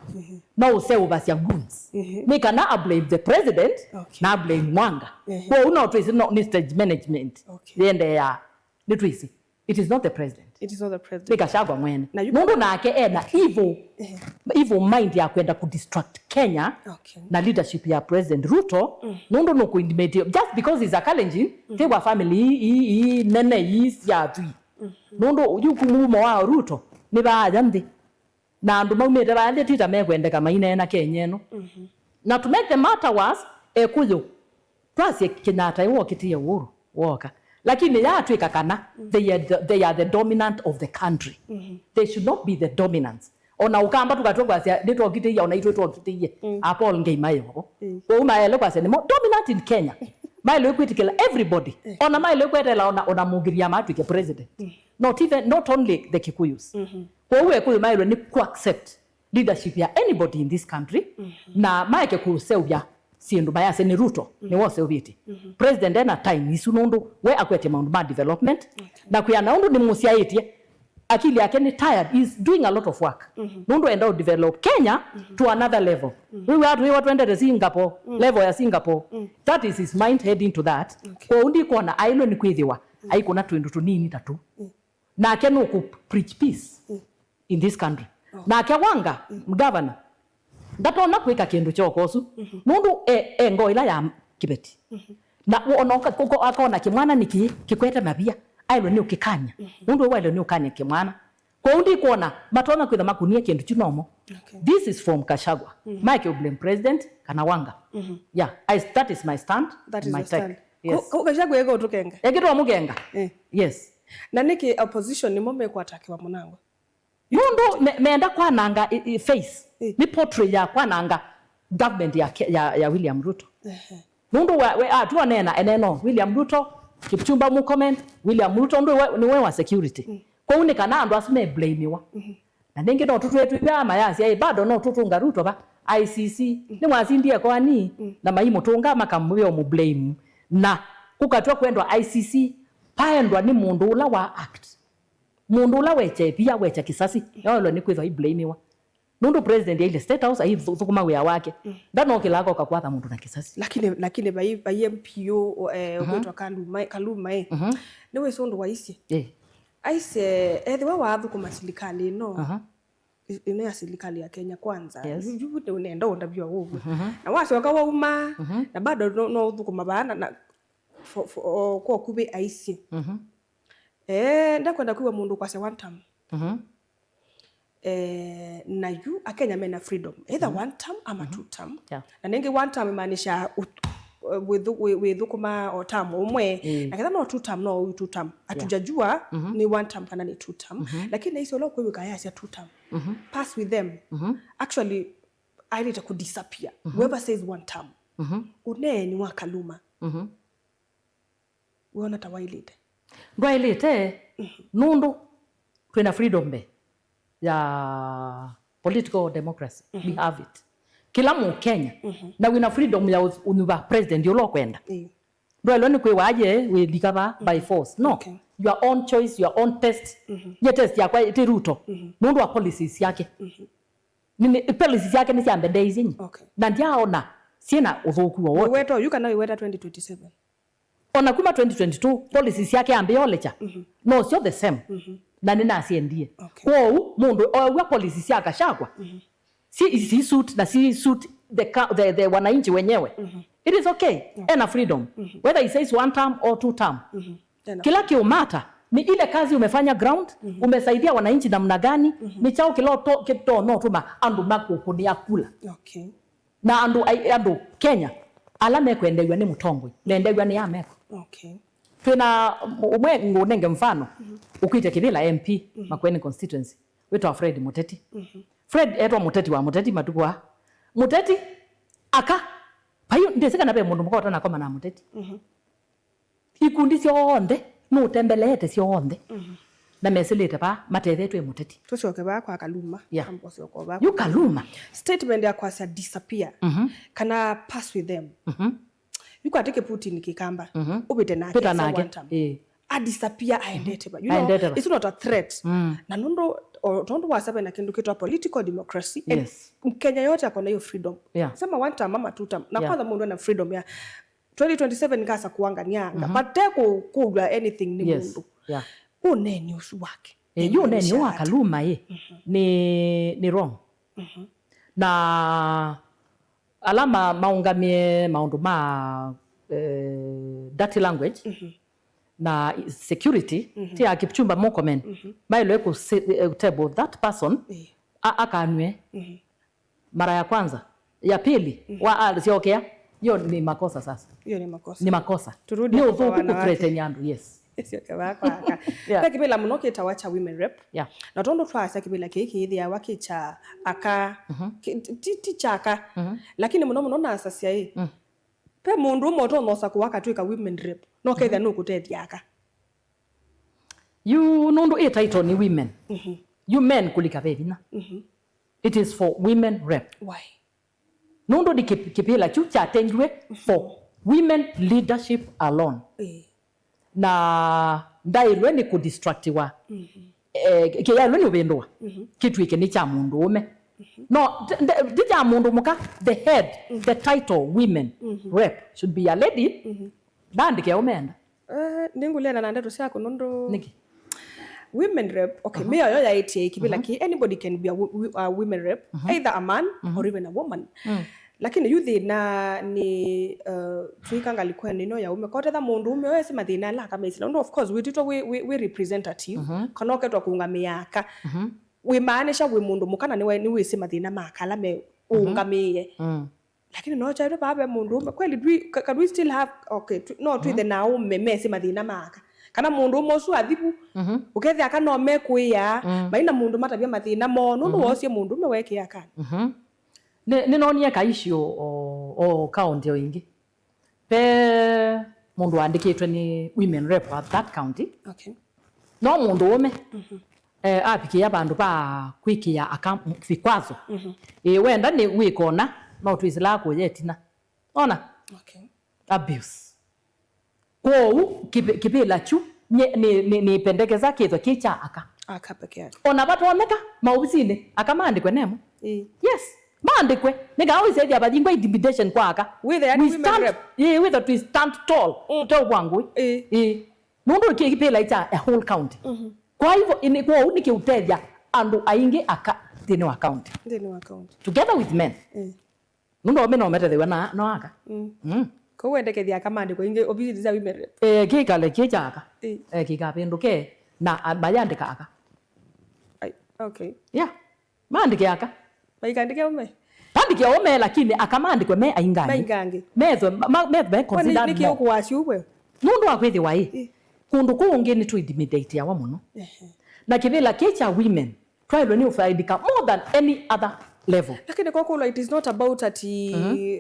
no ũseũvasya goons. Nĩ kana a blame the president, okay, na a blame Wanga. Kwoou no twĩsĩ no, nĩ stage management. Okay. Yendeeaa. Nĩ twĩsĩ. It is not the president. It is not the president. Nĩ Gachagua mwene. Na yu- Nũndũ nake ena evil, evil mind ya kwenda ku distract Kenya, okay, na leadership ya President Ruto. Nũndũ nũkũ intimidate just because he's a Kalenjin, ti wa family ii, ii, ii nene ii sya Athui. Nũndũ yu kũmumo wa Ruto nĩ vaaya nthĩ. Na andũ maumĩte vaya nthĩ ti ta mekwendeka maineena Kenya ĩno. Na to make the matter worse, Ekũyũ, twasye Kenyatta ĩ wokĩtie Uhuru, woka. Lakini yaatw'ĩka kana they are the, they are the dominant of the country. They should not be the dominants. Ona Ũkamba tũkatw'a kwasya nĩtwokĩtĩie, ona itwĩ twokĩtĩie. A Paul Ngei maĩ ovo. Kwoou mayaĩle kwasya nĩmo dominant in Kenya. Maĩle kwĩtĩkĩla everybody. Ona maĩle kwetela ona, ona Mũgiriama atw'ĩke president. Not even, not only the Kikuyus. Kwoou Ekũyũ maĩlwe nĩ ku accept leadership ya anybody in this country, na maeke kũseũvya syĩndũ mayasya nĩ Ruto nĩwe ũseũvĩtye. President ena time isu nũndũ we akwetye maũndũ ma development, na kwĩana ũndũ nĩmũsyaĩtye akili yake nĩ tired, is doing a lot of work. Nũndũ enda ũ develop Kenya to another level. Wĩw'a twĩwa twendete Singapore, level ya Singapore. That is his mind heading to that. Kwoou ndikwona aĩlwe nĩ kwĩthĩwa aikũna twĩndũ tũnini ta tũu. Nake nũkũ preach peace in this country. Nake Wanga, governor, ndatonya kwĩka kĩndũ kyoko ũsu. Nũndũ e, e ngoo ĩla ya kĩveti. Na ona ũka- ũko- akona kĩmwana nĩkĩ kĩkwete mavia, aĩlwe nĩ ũkĩkany'a. Nũndũ we waĩlwe nĩ ũkany'a kĩmwana. Kwoou ndikwona matonya kwĩtha makũnie kĩndũ kyu nomo. Okay. This is from Gachagua. Maeke ũ blame president kana Wanga. Yeah, I, that is my stand. That is my take. Yes. Kau Gachagua eka ũtũkenga. Eke twamũkenga. Eh. Yes. Na nĩkĩ opposition nĩmo mekwatakiwa mũnango? Nũndũ me- meenda kwananga i- i- face. Eh. Nĩ portray ya kwananga government ya, Ke- ya, ya William Ruto. Ehe. Nũndũ wa- we- atuonena eneno William Ruto, Kipchumba Murkomen, William Ruto ndũ we- nĩwe wa security. Kwoou nĩ kana andũ asu me blamiwa. Na nĩngĩ no tũtwĩtwĩw'aa mayasya ĩ bado no tũtũnga Ruto va I C C. Nĩwasindie koani na maimũtũnga makamwĩa ũmũblame. Na kũkatw'a kwendwa I C C paendwa nĩ mũndũ ũla wa act. Mũndũ ũla wekya ĩvia, wekya kĩsasi, nĩwaĩlwe nĩ kwĩthwa aiblamiwa. Nũndũ president aile State House aithũkũma wĩa wake. Ndanokĩla akoka kwatha mũndũ na kĩsasi. Lakini, lakini vai, vai M P ũ, eh, ũkwĩtwa Kaluma, Kaluma, eh. Nĩwĩsĩ ũndũ waisye? Eh. Aisye, ethĩwa waathũkũma silikalĩ ĩno, ĩ- ĩno ya silikalĩ ya Kenya Kwanza, yes, yu- yu nĩ ũnenda ũndavya ũw'o. Na wasyoka wauma, na bado no, no ũthũkũma vaa na, na for, for, o, kwa ũkuvĩ aisye. Eh, ndakwenda kwĩw'a mũndũ kwasya one term. Eh, na yu Akenya mena freedom either one term ama two term. Yeah. Na nĩngĩ one term imaanisha ut- wĩthu- wĩ- wĩthũkũma o term ũmwe. Na ketha no two term, no ũyu two term. Hatujajua ni one term kana ni two term. Lakini naisi ũla ũkwĩw'ĩka yasya two term, pass with them. Actually, aĩlĩte ku disappear. Whoever says one term, ũneeni wa Kaluma. Wĩona ta waĩlĩte? Ndwaĩlĩte, nũndũ twĩna freedom mbee ya political democracy. We have it. Kĩla Mũkenya, na wĩna freedom ya ũth- ũnyuva president ũla ũkwenda. Ĩĩ. Ndwaĩlwe nĩ kwĩwa aye wĩlika va by force. No. Okay. Your own choice, your own test. Nye test yakwa ti Ruto. Nũndũ wa policies syake. Nini, policies syake nĩsyambendeeisye nyi. Okay. Na ndyaona syĩna ũthũku wowote. Wĩweta oyu kana wĩweta twenty twenty-seven? Ona kuma twenty twenty-two, policies syake ambĩa olecha, no syo the same. Na nĩnasyendie. Okay. Kwoou, mũndũ oew'a policies sya Gachagua, si, si suit na si suit the, ka- the, the wananchi wenyewe. It is okay. Ena freedom. Whether he says one term or two term. Ena Kila kiumata ni ile kazi umefanya ground, umesaidia wananchi namna gani, ni chao kilo to, kito no tuma andũ makũkũnĩa kula. Okay. Na andũ ai- andũ Kenya ala mekwendeew'a nĩ mũtongoi, mendeew'a nĩ ameko. Okay. Twĩna ũmwe ngũnenge mfano, ũkwĩte Kĩvĩla M P, Makueni constituency, wĩtawa Fred Mũteti. Fred etwa Mũteti wa Mũteti matukũ aa. Mũteti aka, vai ndĩsĩ kana ve mũndũ mũka ũtanakoma na Mũteti. Ikundi syonthe nũtembeleete syonthe. Na mesĩlĩte vaa, matethetwe mũteti. Tũsyoke vaa kwa Kaluma. Yeah. Amba ũsyoka vaa. Yu Kaluma. Statement ya kwasya disappear. Mhm. Kana pass with them. Mhm. Yu kwatĩke Putin kĩkamba. Mhm. Ũvĩte nake. Pita nake. One time. Ĩĩ. A disappear aendete va. You know, aendete va. It's not a threat. Mm. Na nũndũ, o, tondũ wasya vena kĩndũ kĩtwa political democracy. And yes. Kenya yote ako na hiyo freedom. Yeah. Sema one term ama two term. Na yeah. Kwanza mũndũ ena freedom ya twenty twenty-seven ngasa kuangania anga. Mhm. But te ku-, kũlwa anything nĩ yes. Mũndũ. Yeah. Ũneeni ũsu wake. Eh, yu ũneeni wa Kaluma ĩ. Mhm. Nĩ, nĩ wrong. Mhm. Na ala ma-, maũngamĩe maũndũ ma, eh, dirty language, mhm, na security, mhm, ti ya Kipchumba Murkomen, mhm, maĩlwe kũ se-, eh, table that person, eh, a-, akanw'e, mhm, mara ya kwanza, ya pili, mhm, wa, a, syokea, hiyo ni makosa sasa. Hiyo ni makosa. Ni makosa. Turudi ni kwa ũthũku wanawake. Kũthreaten andũ, yes. Syoke vaa kwa aka. Yeah. Ve kĩvĩla mũno kĩtawa kya women rep. Yeah. Na tondũ twasya kĩvĩla kĩĩ kĩĩthĩawa kĩ kya aka, mhm, kĩ-, ti, ti kya aka. Mhm. Lakini mũno mũno nasasya ĩ, mm, ve mũndũ ũmwe ũtonya ũsa kũaka twĩka women rep. No kethĩa, mhm, nũkũtethya aka. Yu nũndũ ĩ title nĩ women. Mhm. Yu men kũlika ve vinya. Mhm. It is for women rep. Why? Nũndũ nĩ kĩ-, kĩvĩla kyu kyatengiwe for women leadership alone. Ĩĩ. Na ndaĩlwe nĩ kũdistractiwa. Mhm. Eh, kĩyaĩlwe nĩ ũvĩndũa. Mhm. Kĩtw'ĩke nĩ kya mũndũ ũme. Mhm. No, ti, nde-, ti kya mũndũ mũka, the head, mhm, the title women, mhm, rep should be a lady. Mhm. Ndaandĩke ũme enda. Eh, nĩngũleana na ndeto syaku nũndũ nĩkĩ? Women rep, okay, mhm, mĩao yo yaĩtye kĩvĩla, mhm, kĩ, anybody can be a wo-, wo-, a women rep, mhm, either a man, mhm, or even a woman. Mm. Lakini yu thĩna nĩ, uh, tuika ngalikweni ĩno ya ũme. Kotetha mũndũ ũme wesĩ mathĩna ala akamesĩla. Nũndũ of course, wĩtĩtwe wĩ, wĩ, wĩ representative, mhm, kana ũketwa kũũngamĩa aka. Mhm. Wĩmaanisha wĩ mũndũ mũka na nĩwe, nĩwĩsĩ mathĩna ma aka ala me, mhm, ũũngamĩe. Mm. Lakini no kyaitwe vaa ve mũndũ ũme. Kweli, do we, ca-, can we still have, okay, tu-, no twĩthe, mhm, na aũme mesĩ mathĩna ma aka? Kana mũndũ ũme ũsu athi vu, mhm, ũkethĩa aka no mekũĩa, mm, maina mũndũ matavya mathĩna moo, nũndũ, mhm, wosie mũndũ ũme wekĩa akani. Mhm. Nĩ, nĩnonie ka issue o, o county o ĩngĩ. Ve mũndũ waandĩkĩtwe nĩ women rep wa that county. Okay. No mũndũ ũme, mhm, eh, avikĩa vandũ va kwĩkĩa aka vikwazo. Mhm. Ĩĩ, wenda nĩ wĩkona, no twĩsĩlaa kũya ĩtina. Ona? Okay. Abuse. Kwoou, kĩvĩ-, kĩvĩla kyu, nye-, nĩ, nĩ, nĩpendekeza kĩthwa kĩ kya aka. Aka peke yake. Ona vatonyeka, maovisinĩ, aka maandĩkwe nemo. Ĩĩ. Yes, maandĩkwe. Nĩ kana ũisethya vathingwa intimidation kwa aka. Wĩthe yani we women stand, rep. Ĩĩ, wĩthe twi stand tall. Mm. Tũteũvwa ngũĩ. Ĩĩ. Ĩĩ. Nũndũ kĩ kĩvĩla kya a whole county. Mhm. Kwa hivyo, ini, kwoou nĩkĩũtethya andũ aingĩ aka nthĩnĩ wa county. Nthĩnĩ wa county. Together with men. Ĩĩ. Nũndũ aũme no metethew'a na, no aka. Mm. Mm. Kwoou wendekethya aka maandĩkwe ingĩ ovisinĩ sya women rep? Eh, kĩkale kĩ kya aka. Eh. Eh, kĩkavĩndũke na, a, mayandĩka aka. Ai, okay. Yeah. Maandĩke aka. Maikandĩke aũme? Maandĩke aũme, lakini aka maandĩkwe me aingangĩ. Maingangĩ. Methwe, ma, ma, methwe me considered more. Nĩkĩ ũkũwasya ũu we? Nũndũ wa kwĩthĩwa ĩ, ĩ, kũndũ kũũ ũngĩ nĩtũ intimidateawa mũno. Ehe. Na kĩvĩla kĩ kya women, twaĩlwe nĩ ũfaidika more than any other level. Lakini kwa kũlwa, it is not about ati, mhm,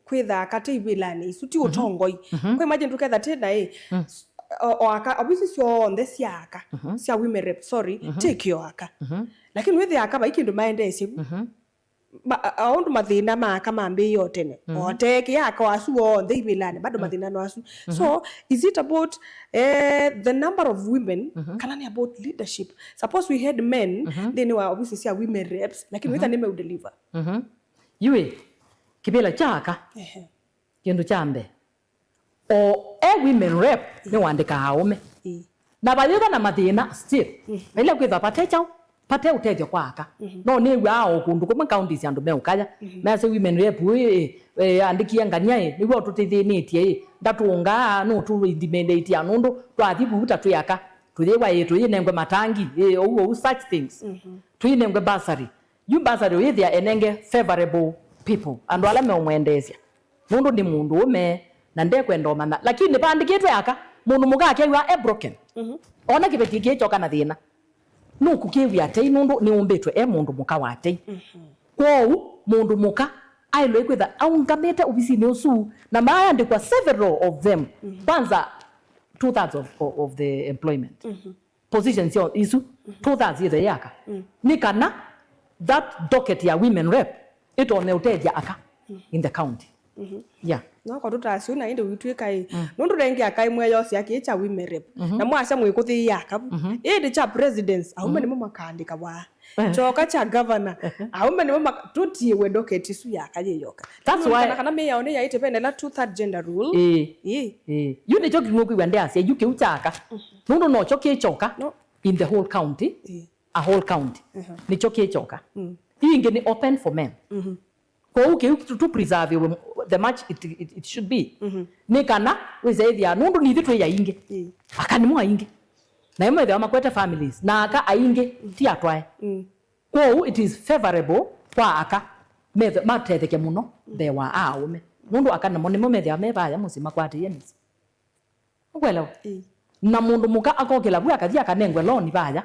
kwĩtha aka te ivĩlanĩ isu, ti, mhm, ũtongoi. Mhm. Kwa imagine tũketha tĩ na ĩ, mm, o, o aka, ovisi syonthe sya aka, mhm, sya women rep, sorry, mhm, ti kĩo aka. Mhm. Lakini wĩthĩa aka vai kĩndũ maendeesye vu. Mhm. Ma-, a, a, ũndũ mathĩna ma aka mambĩĩe o tene. Mhm. O te kĩ aka asu onthe ivĩlanĩ, bado, mm, mathĩna no asu. Mhm. So, is it about, eh, the number of women, mhm, kana nĩ about leadership? Suppose we had men, mhm, nthĩnĩ wa ovisi sya women reps, lakini, mhm, wĩtha nĩmeũdeliver. Mhm. Yu ĩ, kĩvĩla kya aka, ehe, kĩndũ kya mbee, o e women rep, ĩĩ, nĩwandĩkaa aũme. Ĩĩ. Na vayĩva na mathĩna still. Mhm. Ĩla kwĩthwa vate kyaũ, vate ũtethyo kwa aka. Mhm. No nĩw'aa o kũndũ kũmwe counties andũ meũkaya. Mhm. Measya women rep ũyũ ĩ, ĩ, andĩkie ngania ĩ, nĩw'o ũtũtĩthĩnĩtye ĩ, ndatũngaa, nũtũ intimidatea nũndũ twathi vu ta twĩ aka. Tũyĩwa ĩ, tũyĩnengwe matangi, ĩ, ũu, ũu, such things. Mhm. Tũyĩnengwe bursary. Yu bursary ũyĩthĩa enenge favorable people, andũ ala meũmwendeesya. Nũndũ nĩ mũndũũme, na ndekwenda ũmanya. Lakini vaandĩkĩtwe aka, mũndũ mũka akew'a e broken. Mhm. Ona kĩveti kĩĩ kyoka na thĩna. Nũkũkĩw'ĩa tei nũndũ nĩũmbĩtwe e mũndũ mũka wa tei. Mhm. Kwoou, mũndũ mũka aĩlwe kwĩtha aũngamĩte ovisinĩ ũsu, na maandĩkwa several of them. Mhm. Kwanza, two thirds of, of, of the employment. Mhm. positions syo isu, two thirds yĩthwe yĩ aka. Nĩ kana that docket ya women rep ĩtonye ũtethya aka in the county. Yeah. No ko tũtasyo na ĩndĩ witwĩka ĩ. Nũndũ rĩngĩ aka ĩmwe yosya kĩĩ kya women rep. Na mwasya mwĩkũthĩĩa aka vu. Ĩndĩ kya presidents, aume nĩmo makaandĩka waa. Kyoka kya governor, aume nĩmo maka-, tũtiĩwe docket isu ya aka yĩ yoka. That's why kana, kana mĩao nĩ yaĩte vena ĩla two third gender rule. Ĩĩ. Ĩĩ. Ĩĩ. Yu nĩkyo kĩu ũkwĩw'a ndeasya, yu kĩu kya aka. Nũndũ nokyo kĩ kyoka in the whole county. Ĩĩ. A whole county. Nĩkyo kĩ kyoka. Ii ingĩ nĩ open for men. Kwoou kĩu tu, tu preserve the much it, it, it should be. Nĩ kana wĩse ĩthĩa, nũndũ nithyĩ twĩ aingĩ. Aka nĩmo aingĩ. Na ĩmwe ĩthĩwa makwete families. Na aka aingĩ ti atwae. Kwoou it is favorable kwa aka methe-, matetheke mũno mbee wa aũme. Nũndũ aka namo nĩmo methĩawa me vaya mũsyĩ makwatĩĩe mĩsyĩ. Ũkwelewa? Ĩĩ. Na mũndũ mũka akokĩla vu akathi akanengwe loan vaya.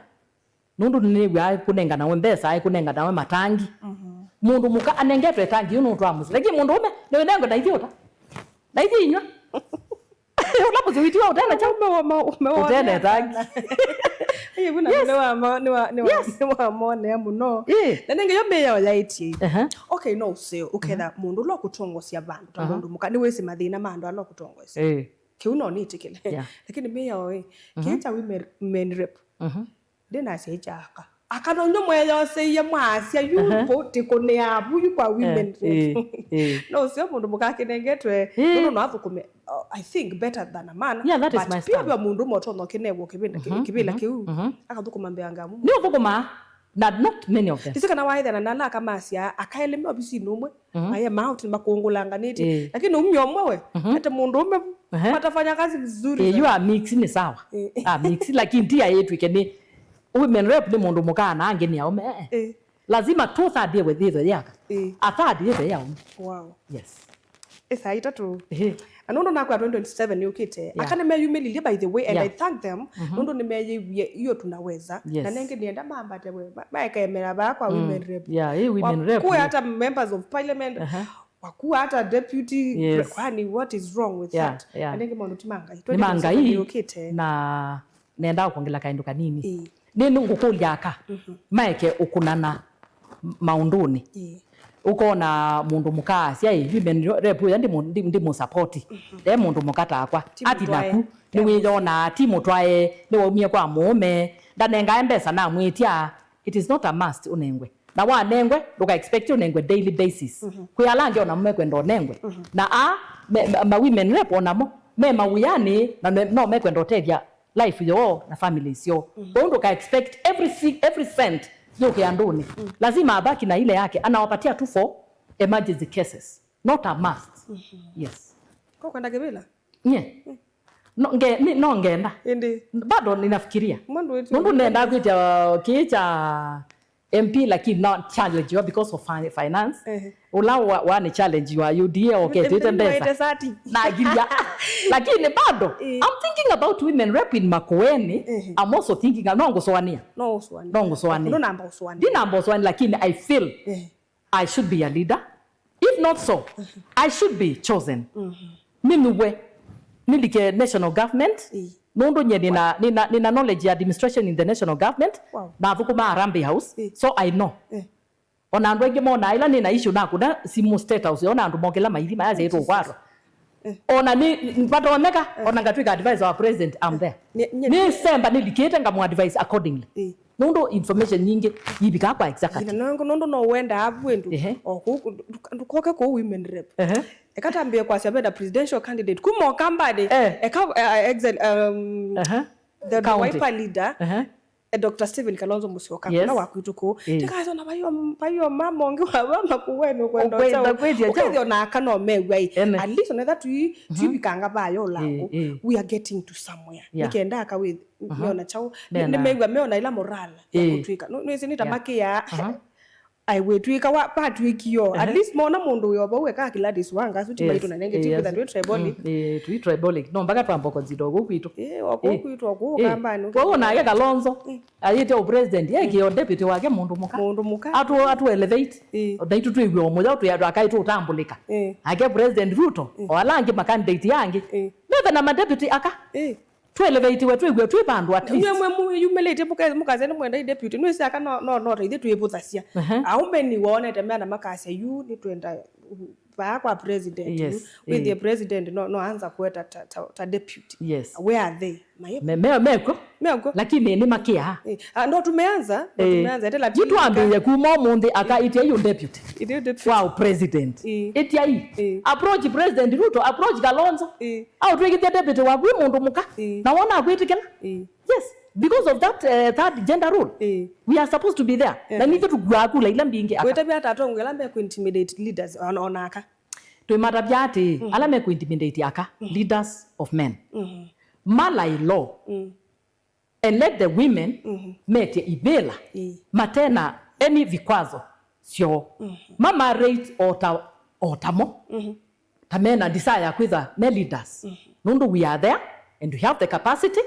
Nũndũ nĩw'aa kũnenganawe mbesa, kũnenganawe matangi. Mũndũ mũka anengetwe tangi yu nũtwaa mũsyĩ. Lakini mũndũ ũme nĩwĩnengwe na ithyĩ ũta. Na ithyĩ inywa. Ũla mũsyĩ witũ wa ũtena kyaũ? Ũme wa ma-, ũme wa ũtena tangi. Ĩĩ, vu na nĩ wa ma-, nĩ wa, nĩ wa, nĩ wa monea mũno. Ĩĩ. Na nenge yo mĩao yaĩtie. Ehe. Okay, no ũseo, ũketha mũndũ ũla ũkũtongosya vandũ, ta mũndũ mũka, nĩwĩsĩ mathĩna ma andũ ala ũkũtongosya. Ĩĩ. Kĩu no nĩtĩkĩle. Yeah. Lakini mĩao ĩ, kĩĩ kya women, men rep. Ndĩnasya ĩ kya aka. Aka no nyo mweyoseie mwasya yu kũ, tĩkũnĩa vu yu kwa women rep. Ĩĩ, ĩĩ. No ũseo mũndũ mũka akĩnengetwe, nũndũ no athũkũme, uh, I think better than a man. Yeah, that is my stance. But pia mũndũ ũme ũtonya ũkĩnengwa kĩvĩla, kĩvĩla kĩu, akathũkũma mbee wa Ngai. Nĩ ũthũkũmaa. Na not many of them. Ndĩsĩ kana waĩthana na ala aka masya, aka elĩ me ovisinĩ ũmwe, maye ma out makũngũlanganĩtye. Ĩĩ. Lakini umya ũmwe we, ete mũndũ ũme, matafanya kazi vizuri. Ĩĩ, yu a mix nĩ sawa. Ĩĩ. A mix, lakini ti aĩtwĩke nĩ women rep nĩ mũndũ mũka na angĩ nĩ aũme. Eh, eh. Ĩĩ. Lazima two third yĩwe yĩthwe yaka. Ĩĩ. A third yĩthwe ya aũme. Wow. Yes. Ĩ saa itatũ. Ehe. Na nũndũ nakwĩa twenty twenty-seven yũkĩte, yeah, aka nĩmeyumĩlilye, by the way, and, yeah, I thank them, mhm, nũndũ nĩmeyĩwie hiyo tunaweza. Yes. Na nengĩ nĩenda mambate we, ma-, maekemera vaa kwa, mm, women rep. Yeah, hii women rep, wakuwe, yeah, hata members of parliament, aha, wakuwe hata deputy, yes, kwani what is wrong with, yeah, that? Yeah. Na nengĩ maũndũ ti ma Ngai. Nĩ ma Ngai, twenty twenty-seven yũkĩte. Na nendaa kwongela kaĩndũ kanini. Ĩĩ. Nĩ, nĩ ngũkũlya aka, mhm, maeke ũkũnana maũndũnĩ. Ĩĩ. Ũkona mũndũ mũka asya, "Ĩ, women rep ũya ndĩmũ-, ndĩ-, ndĩmũsapoti. Mhm. E mũndũ mũka takwa." Ti athi mũtwae. Naku, nĩwĩyonaa, ti mũtwae, nĩwaumie kwa mũũme, ndanengae mbesa namwĩtya. It is not a must ũnengwe. Na wanengwe, ndũka expect ũnengwe daily basis. Mhm. Kwĩ ala angĩ onamo mekwenda ũnengwe. Mhm. Na a, me, ma, ma women rep onamo, me mawĩanĩ, na me, no mekwenda ũtethya life yoo na families yoo. Mhm. Kwa hiyo ndũka expect every si-, every cent yũke andũnĩ. Mm. Lazima abaki na ile yake, anawapatia tu for emergency cases, not a must. Mhm. Yes. Kwa kwenda kĩvĩla? Nye? Mm. No, nge-, ni-, no ngenda. Ĩndĩ. Bado ninafikiria. Mwandu wetu. Nũndũ nenda kwĩtya kĩĩ kya M P, lakini no challenge you because of fi-, finance. Ehe. Ũla wa, wa ni challenge you are U D A, okay, tuite mbesa. Waite sati. Na ngiria. Lakini bado, eh, I'm thinking about women rep in Makueni. Ehe. I'm also thinking, no ngũsũanĩa. No ũsũanĩa. No ngũsũanĩa. No namba ũsũanĩa. Ndi namba ũsũanĩa, lakini I feel, ehe, I should be a leader. If not so, mhm, I should be chosen. Mhm. Nĩnũwe, nĩlike national government. Ĩĩ. Nũndũ nye nĩna, nĩna, nĩna knowledge ya administration in the national government. Wow. Nathũkũma Harambee House. Ĩĩ. So I know. Ĩĩ. Ona andũ aingĩ monaa ĩla nĩna issue nakũna simũ State House, ona andũ mokĩla maithi mayasya ĩtũkwatwa. Eh. Ona nĩ, vatonyeka, eh, ona ngatwĩka advisor wa president, I'm there. Nĩ, nĩ, nĩ semba nĩlikĩte ngamu advise accordingly. Eh. Nũndũ information nyingĩ yivikaa kwa exactly. Ĩna nũndũ, nũndũ no wendaa vwĩndũ. Ehe. O kũu, ndũ-, ndũkoke kũu women rep. Ehe. Eka tambĩe kwasya venda presidential candidate kuma Ũkambanĩ. Eh. Eka, eh, exil, um, ehe, the, the county. Wiper leader. Ehe. Eh, Doctor Stephen Kalonzo Musyoka, yes, kũla wa kwitũ kũu. Eh. Tĩkasona vaio, vaio mama ũngĩ wa vama kũwene ũkwenda, ũkwenda ũkyaũ, kwĩtya kyaũ? Ũkethĩa ona aka no mew'a ĩ. Ene. At least onetha tui, mhm, tuivikanga vayo ũlango. Eh, eh. We are getting to somewhere. Yeah. Nĩkenda aka wĩ, mhm, meona kyaũ. Nĩ, nĩmew'a meona ĩla moral ya, eh, kũtwĩka. Nũ-, nũĩsĩ nĩ ta, yeah, makĩaa. Mhm. Ai, wĩtwĩka wa, patwĩkio. At, ehe, least mona mũndũ wĩ o vau eka Gladys Wanga, asu ti, yes, maitũ na nengĩ, eh, ti kwĩtha twĩ tribalic. Mm, eh, tui tribalic. No mpaka twamboko nzito kũu kwitũ. Eh, o kũu, eh, kwitũ, o kũu, eh, Ũkambanĩ. Kwoguo nake Kalonzo, mm, ayĩte ũ president, eh, mm, kĩo deputy wake mũndũ mũka. Mũndũ mũka. Atu, atu elevate. Eh. Naitũ twĩw'e o mũyo, twĩ andũ akaitũ ũtambũlĩka. Eh. Ake President Ruto, mm, o ala angĩ ma candidate angĩ. Eh. Methe na ma deputy aka. Eh. Tũeleveitiwe, twĩw'e twĩ vandũ at least. Nywe mwe mu- yumĩlĩtye mũka- mũkasya nĩ mwenda i deputy. Nĩwĩsĩ aka no no no ta ithyĩ twĩvũthasya. Ehe. Aũme nĩ woonete meana makasya yu nĩ twenda vaa kwa president yu. Yes, wĩthĩe eh. President no no anza kueta ta, ta, ta deputy. Yes. Where are they? Maye- Me- me- mekw'o. Mekw'o. Lakini nĩ makĩaa. Eh, ah, ndo tumeanza, ndo Eh. Tumeanza. Etela yu twambĩĩe kuma ũmũnthĩ aka ĩtyai ũ deputy. Ithyĩ deputy. Wow, president. Eh. Ĩtyai. Eh. Approach President Ruto, approach Kalonzo. Eh. Au twĩkĩthya deputy waku wĩ mũndũ mũka. Eh. Na wona akwĩtĩkĩla. Eh. Yes, because of that uh, third gender rule. Eh. We are supposed to be there. Eh. Na nithe tukuaa kula ila mbingĩ aka. Wĩtavya ata atongoi ala meku intimidate leaders ona ona aka. Twĩmatavya atĩ ala meku intimidate aka, leaders of men, malaĩ law and let the women metye ivĩla matena any vikwazo syoo, mamarate o ta o tamo, ta mena desire ya kwĩtha me leaders, nũndũ we are there and we have the capacity,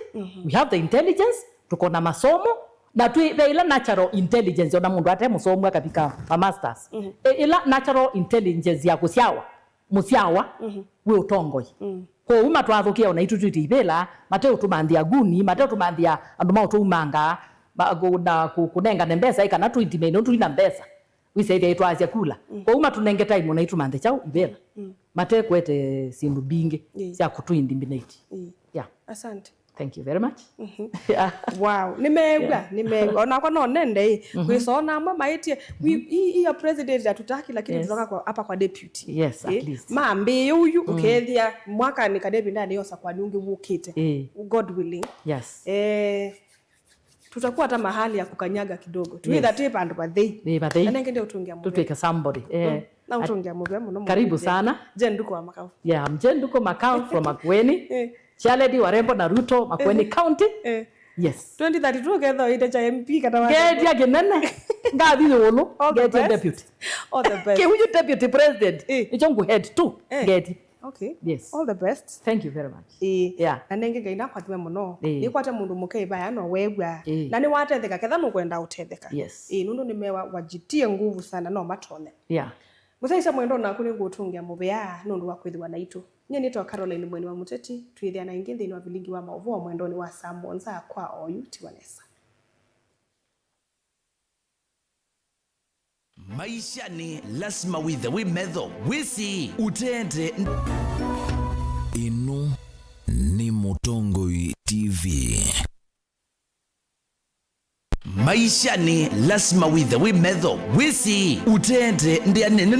we have the intelligence, tũkona masomo, na twĩ ve ĩla natural intelligence, ona mũndũ ate mũsomu akavika ma masters. E, ĩla natural intelligence ya kũsyawa, mũsyawa wĩ ũtongoi. Kwoou matwathũkĩa ona itũ twĩtĩ ivĩla, mateũtũmanthĩa nguni, mateũtũmanthĩa andũ maũtũumanga, ma- kũ- na kũ- kũnengane mbesa ĩ kana tũitimei nũndũ twĩna mbesa. Wĩsĩ ĩthĩa ĩtwaasya kula. Kwoou matũnenge time ona itũmanthe kyaũ ivĩla. Matekwete syĩndũ mbingĩ sya kũtũintimidate. Yeah. Asante. Thank you very much. Yeah. Wow, nimeegwa, nimeegwa. Onakwa no nende ĩ. Kwĩsona amwe maĩtie, "We- hii hii ya president hatutaki, lakini tunataka kwa- hapa kwa deputy." Yes, at least. Mambĩĩe ũyu ũkethĩa mwaka nĩ kadevi ndani yosa kwa nyungi wũkĩte. Eh. God willing. Yes. Eh, tutakuwa hata mahali ya kukanyaga kidogo. Twĩtha twĩ vandũ vathei. Nĩ vathei. Anenge ndio utungia mũvea. Tũtwĩke somebody. Eh. Na utungia mũvea mũno. Karibu sana. Jane Nduko wa Makau. Yeah, I'm Jane Nduko Makau from Makueni. Eh. Chairlady wa Rembo na Ruto, Makueni County. Eh. Yes. Twenty thirty-two ketha ite cha M P kata wa. Ngetia kinene. Ngathi yulu. Ngetia deputy. All the best. Kihuyu deputy president. Eh. Icho ngu head tu. Eh. Ngeti. Okay. Yes. All the best. Thank you very much. Ĩĩ. Yeah. Na nenge Ngai nakwathime mũno. Ĩĩ. Nĩkwate mũndũ mũkei vaya no wew'a. Ĩĩ. Na nĩwatetheka ketha nũkwenda ũtetheka. Yes. Ĩĩ, nũndũ nĩmewa wajitie nguvu sana no matonye. Yeah. Mũsyaĩĩsya mwendwa naku nĩngũũtũngĩa mũvea nũndũ wa kwĩthĩwa naitũ. Nyie nĩtawa Caroline Mweni wa Mũteti, twĩthĩana ĩngĩ nthĩnĩ wa vilingi wa maũvoo mwendonĩ wa saa mũonza kwa oyu tiwa nesa. Maishanĩ lasima wĩthe wĩ metho, wĩsĩ ũteete. Ĩno nĩ Mũtongoi T V. Maishanĩ lasima wĩthe wĩ metho, wĩsĩ ũteete ndĩa nene.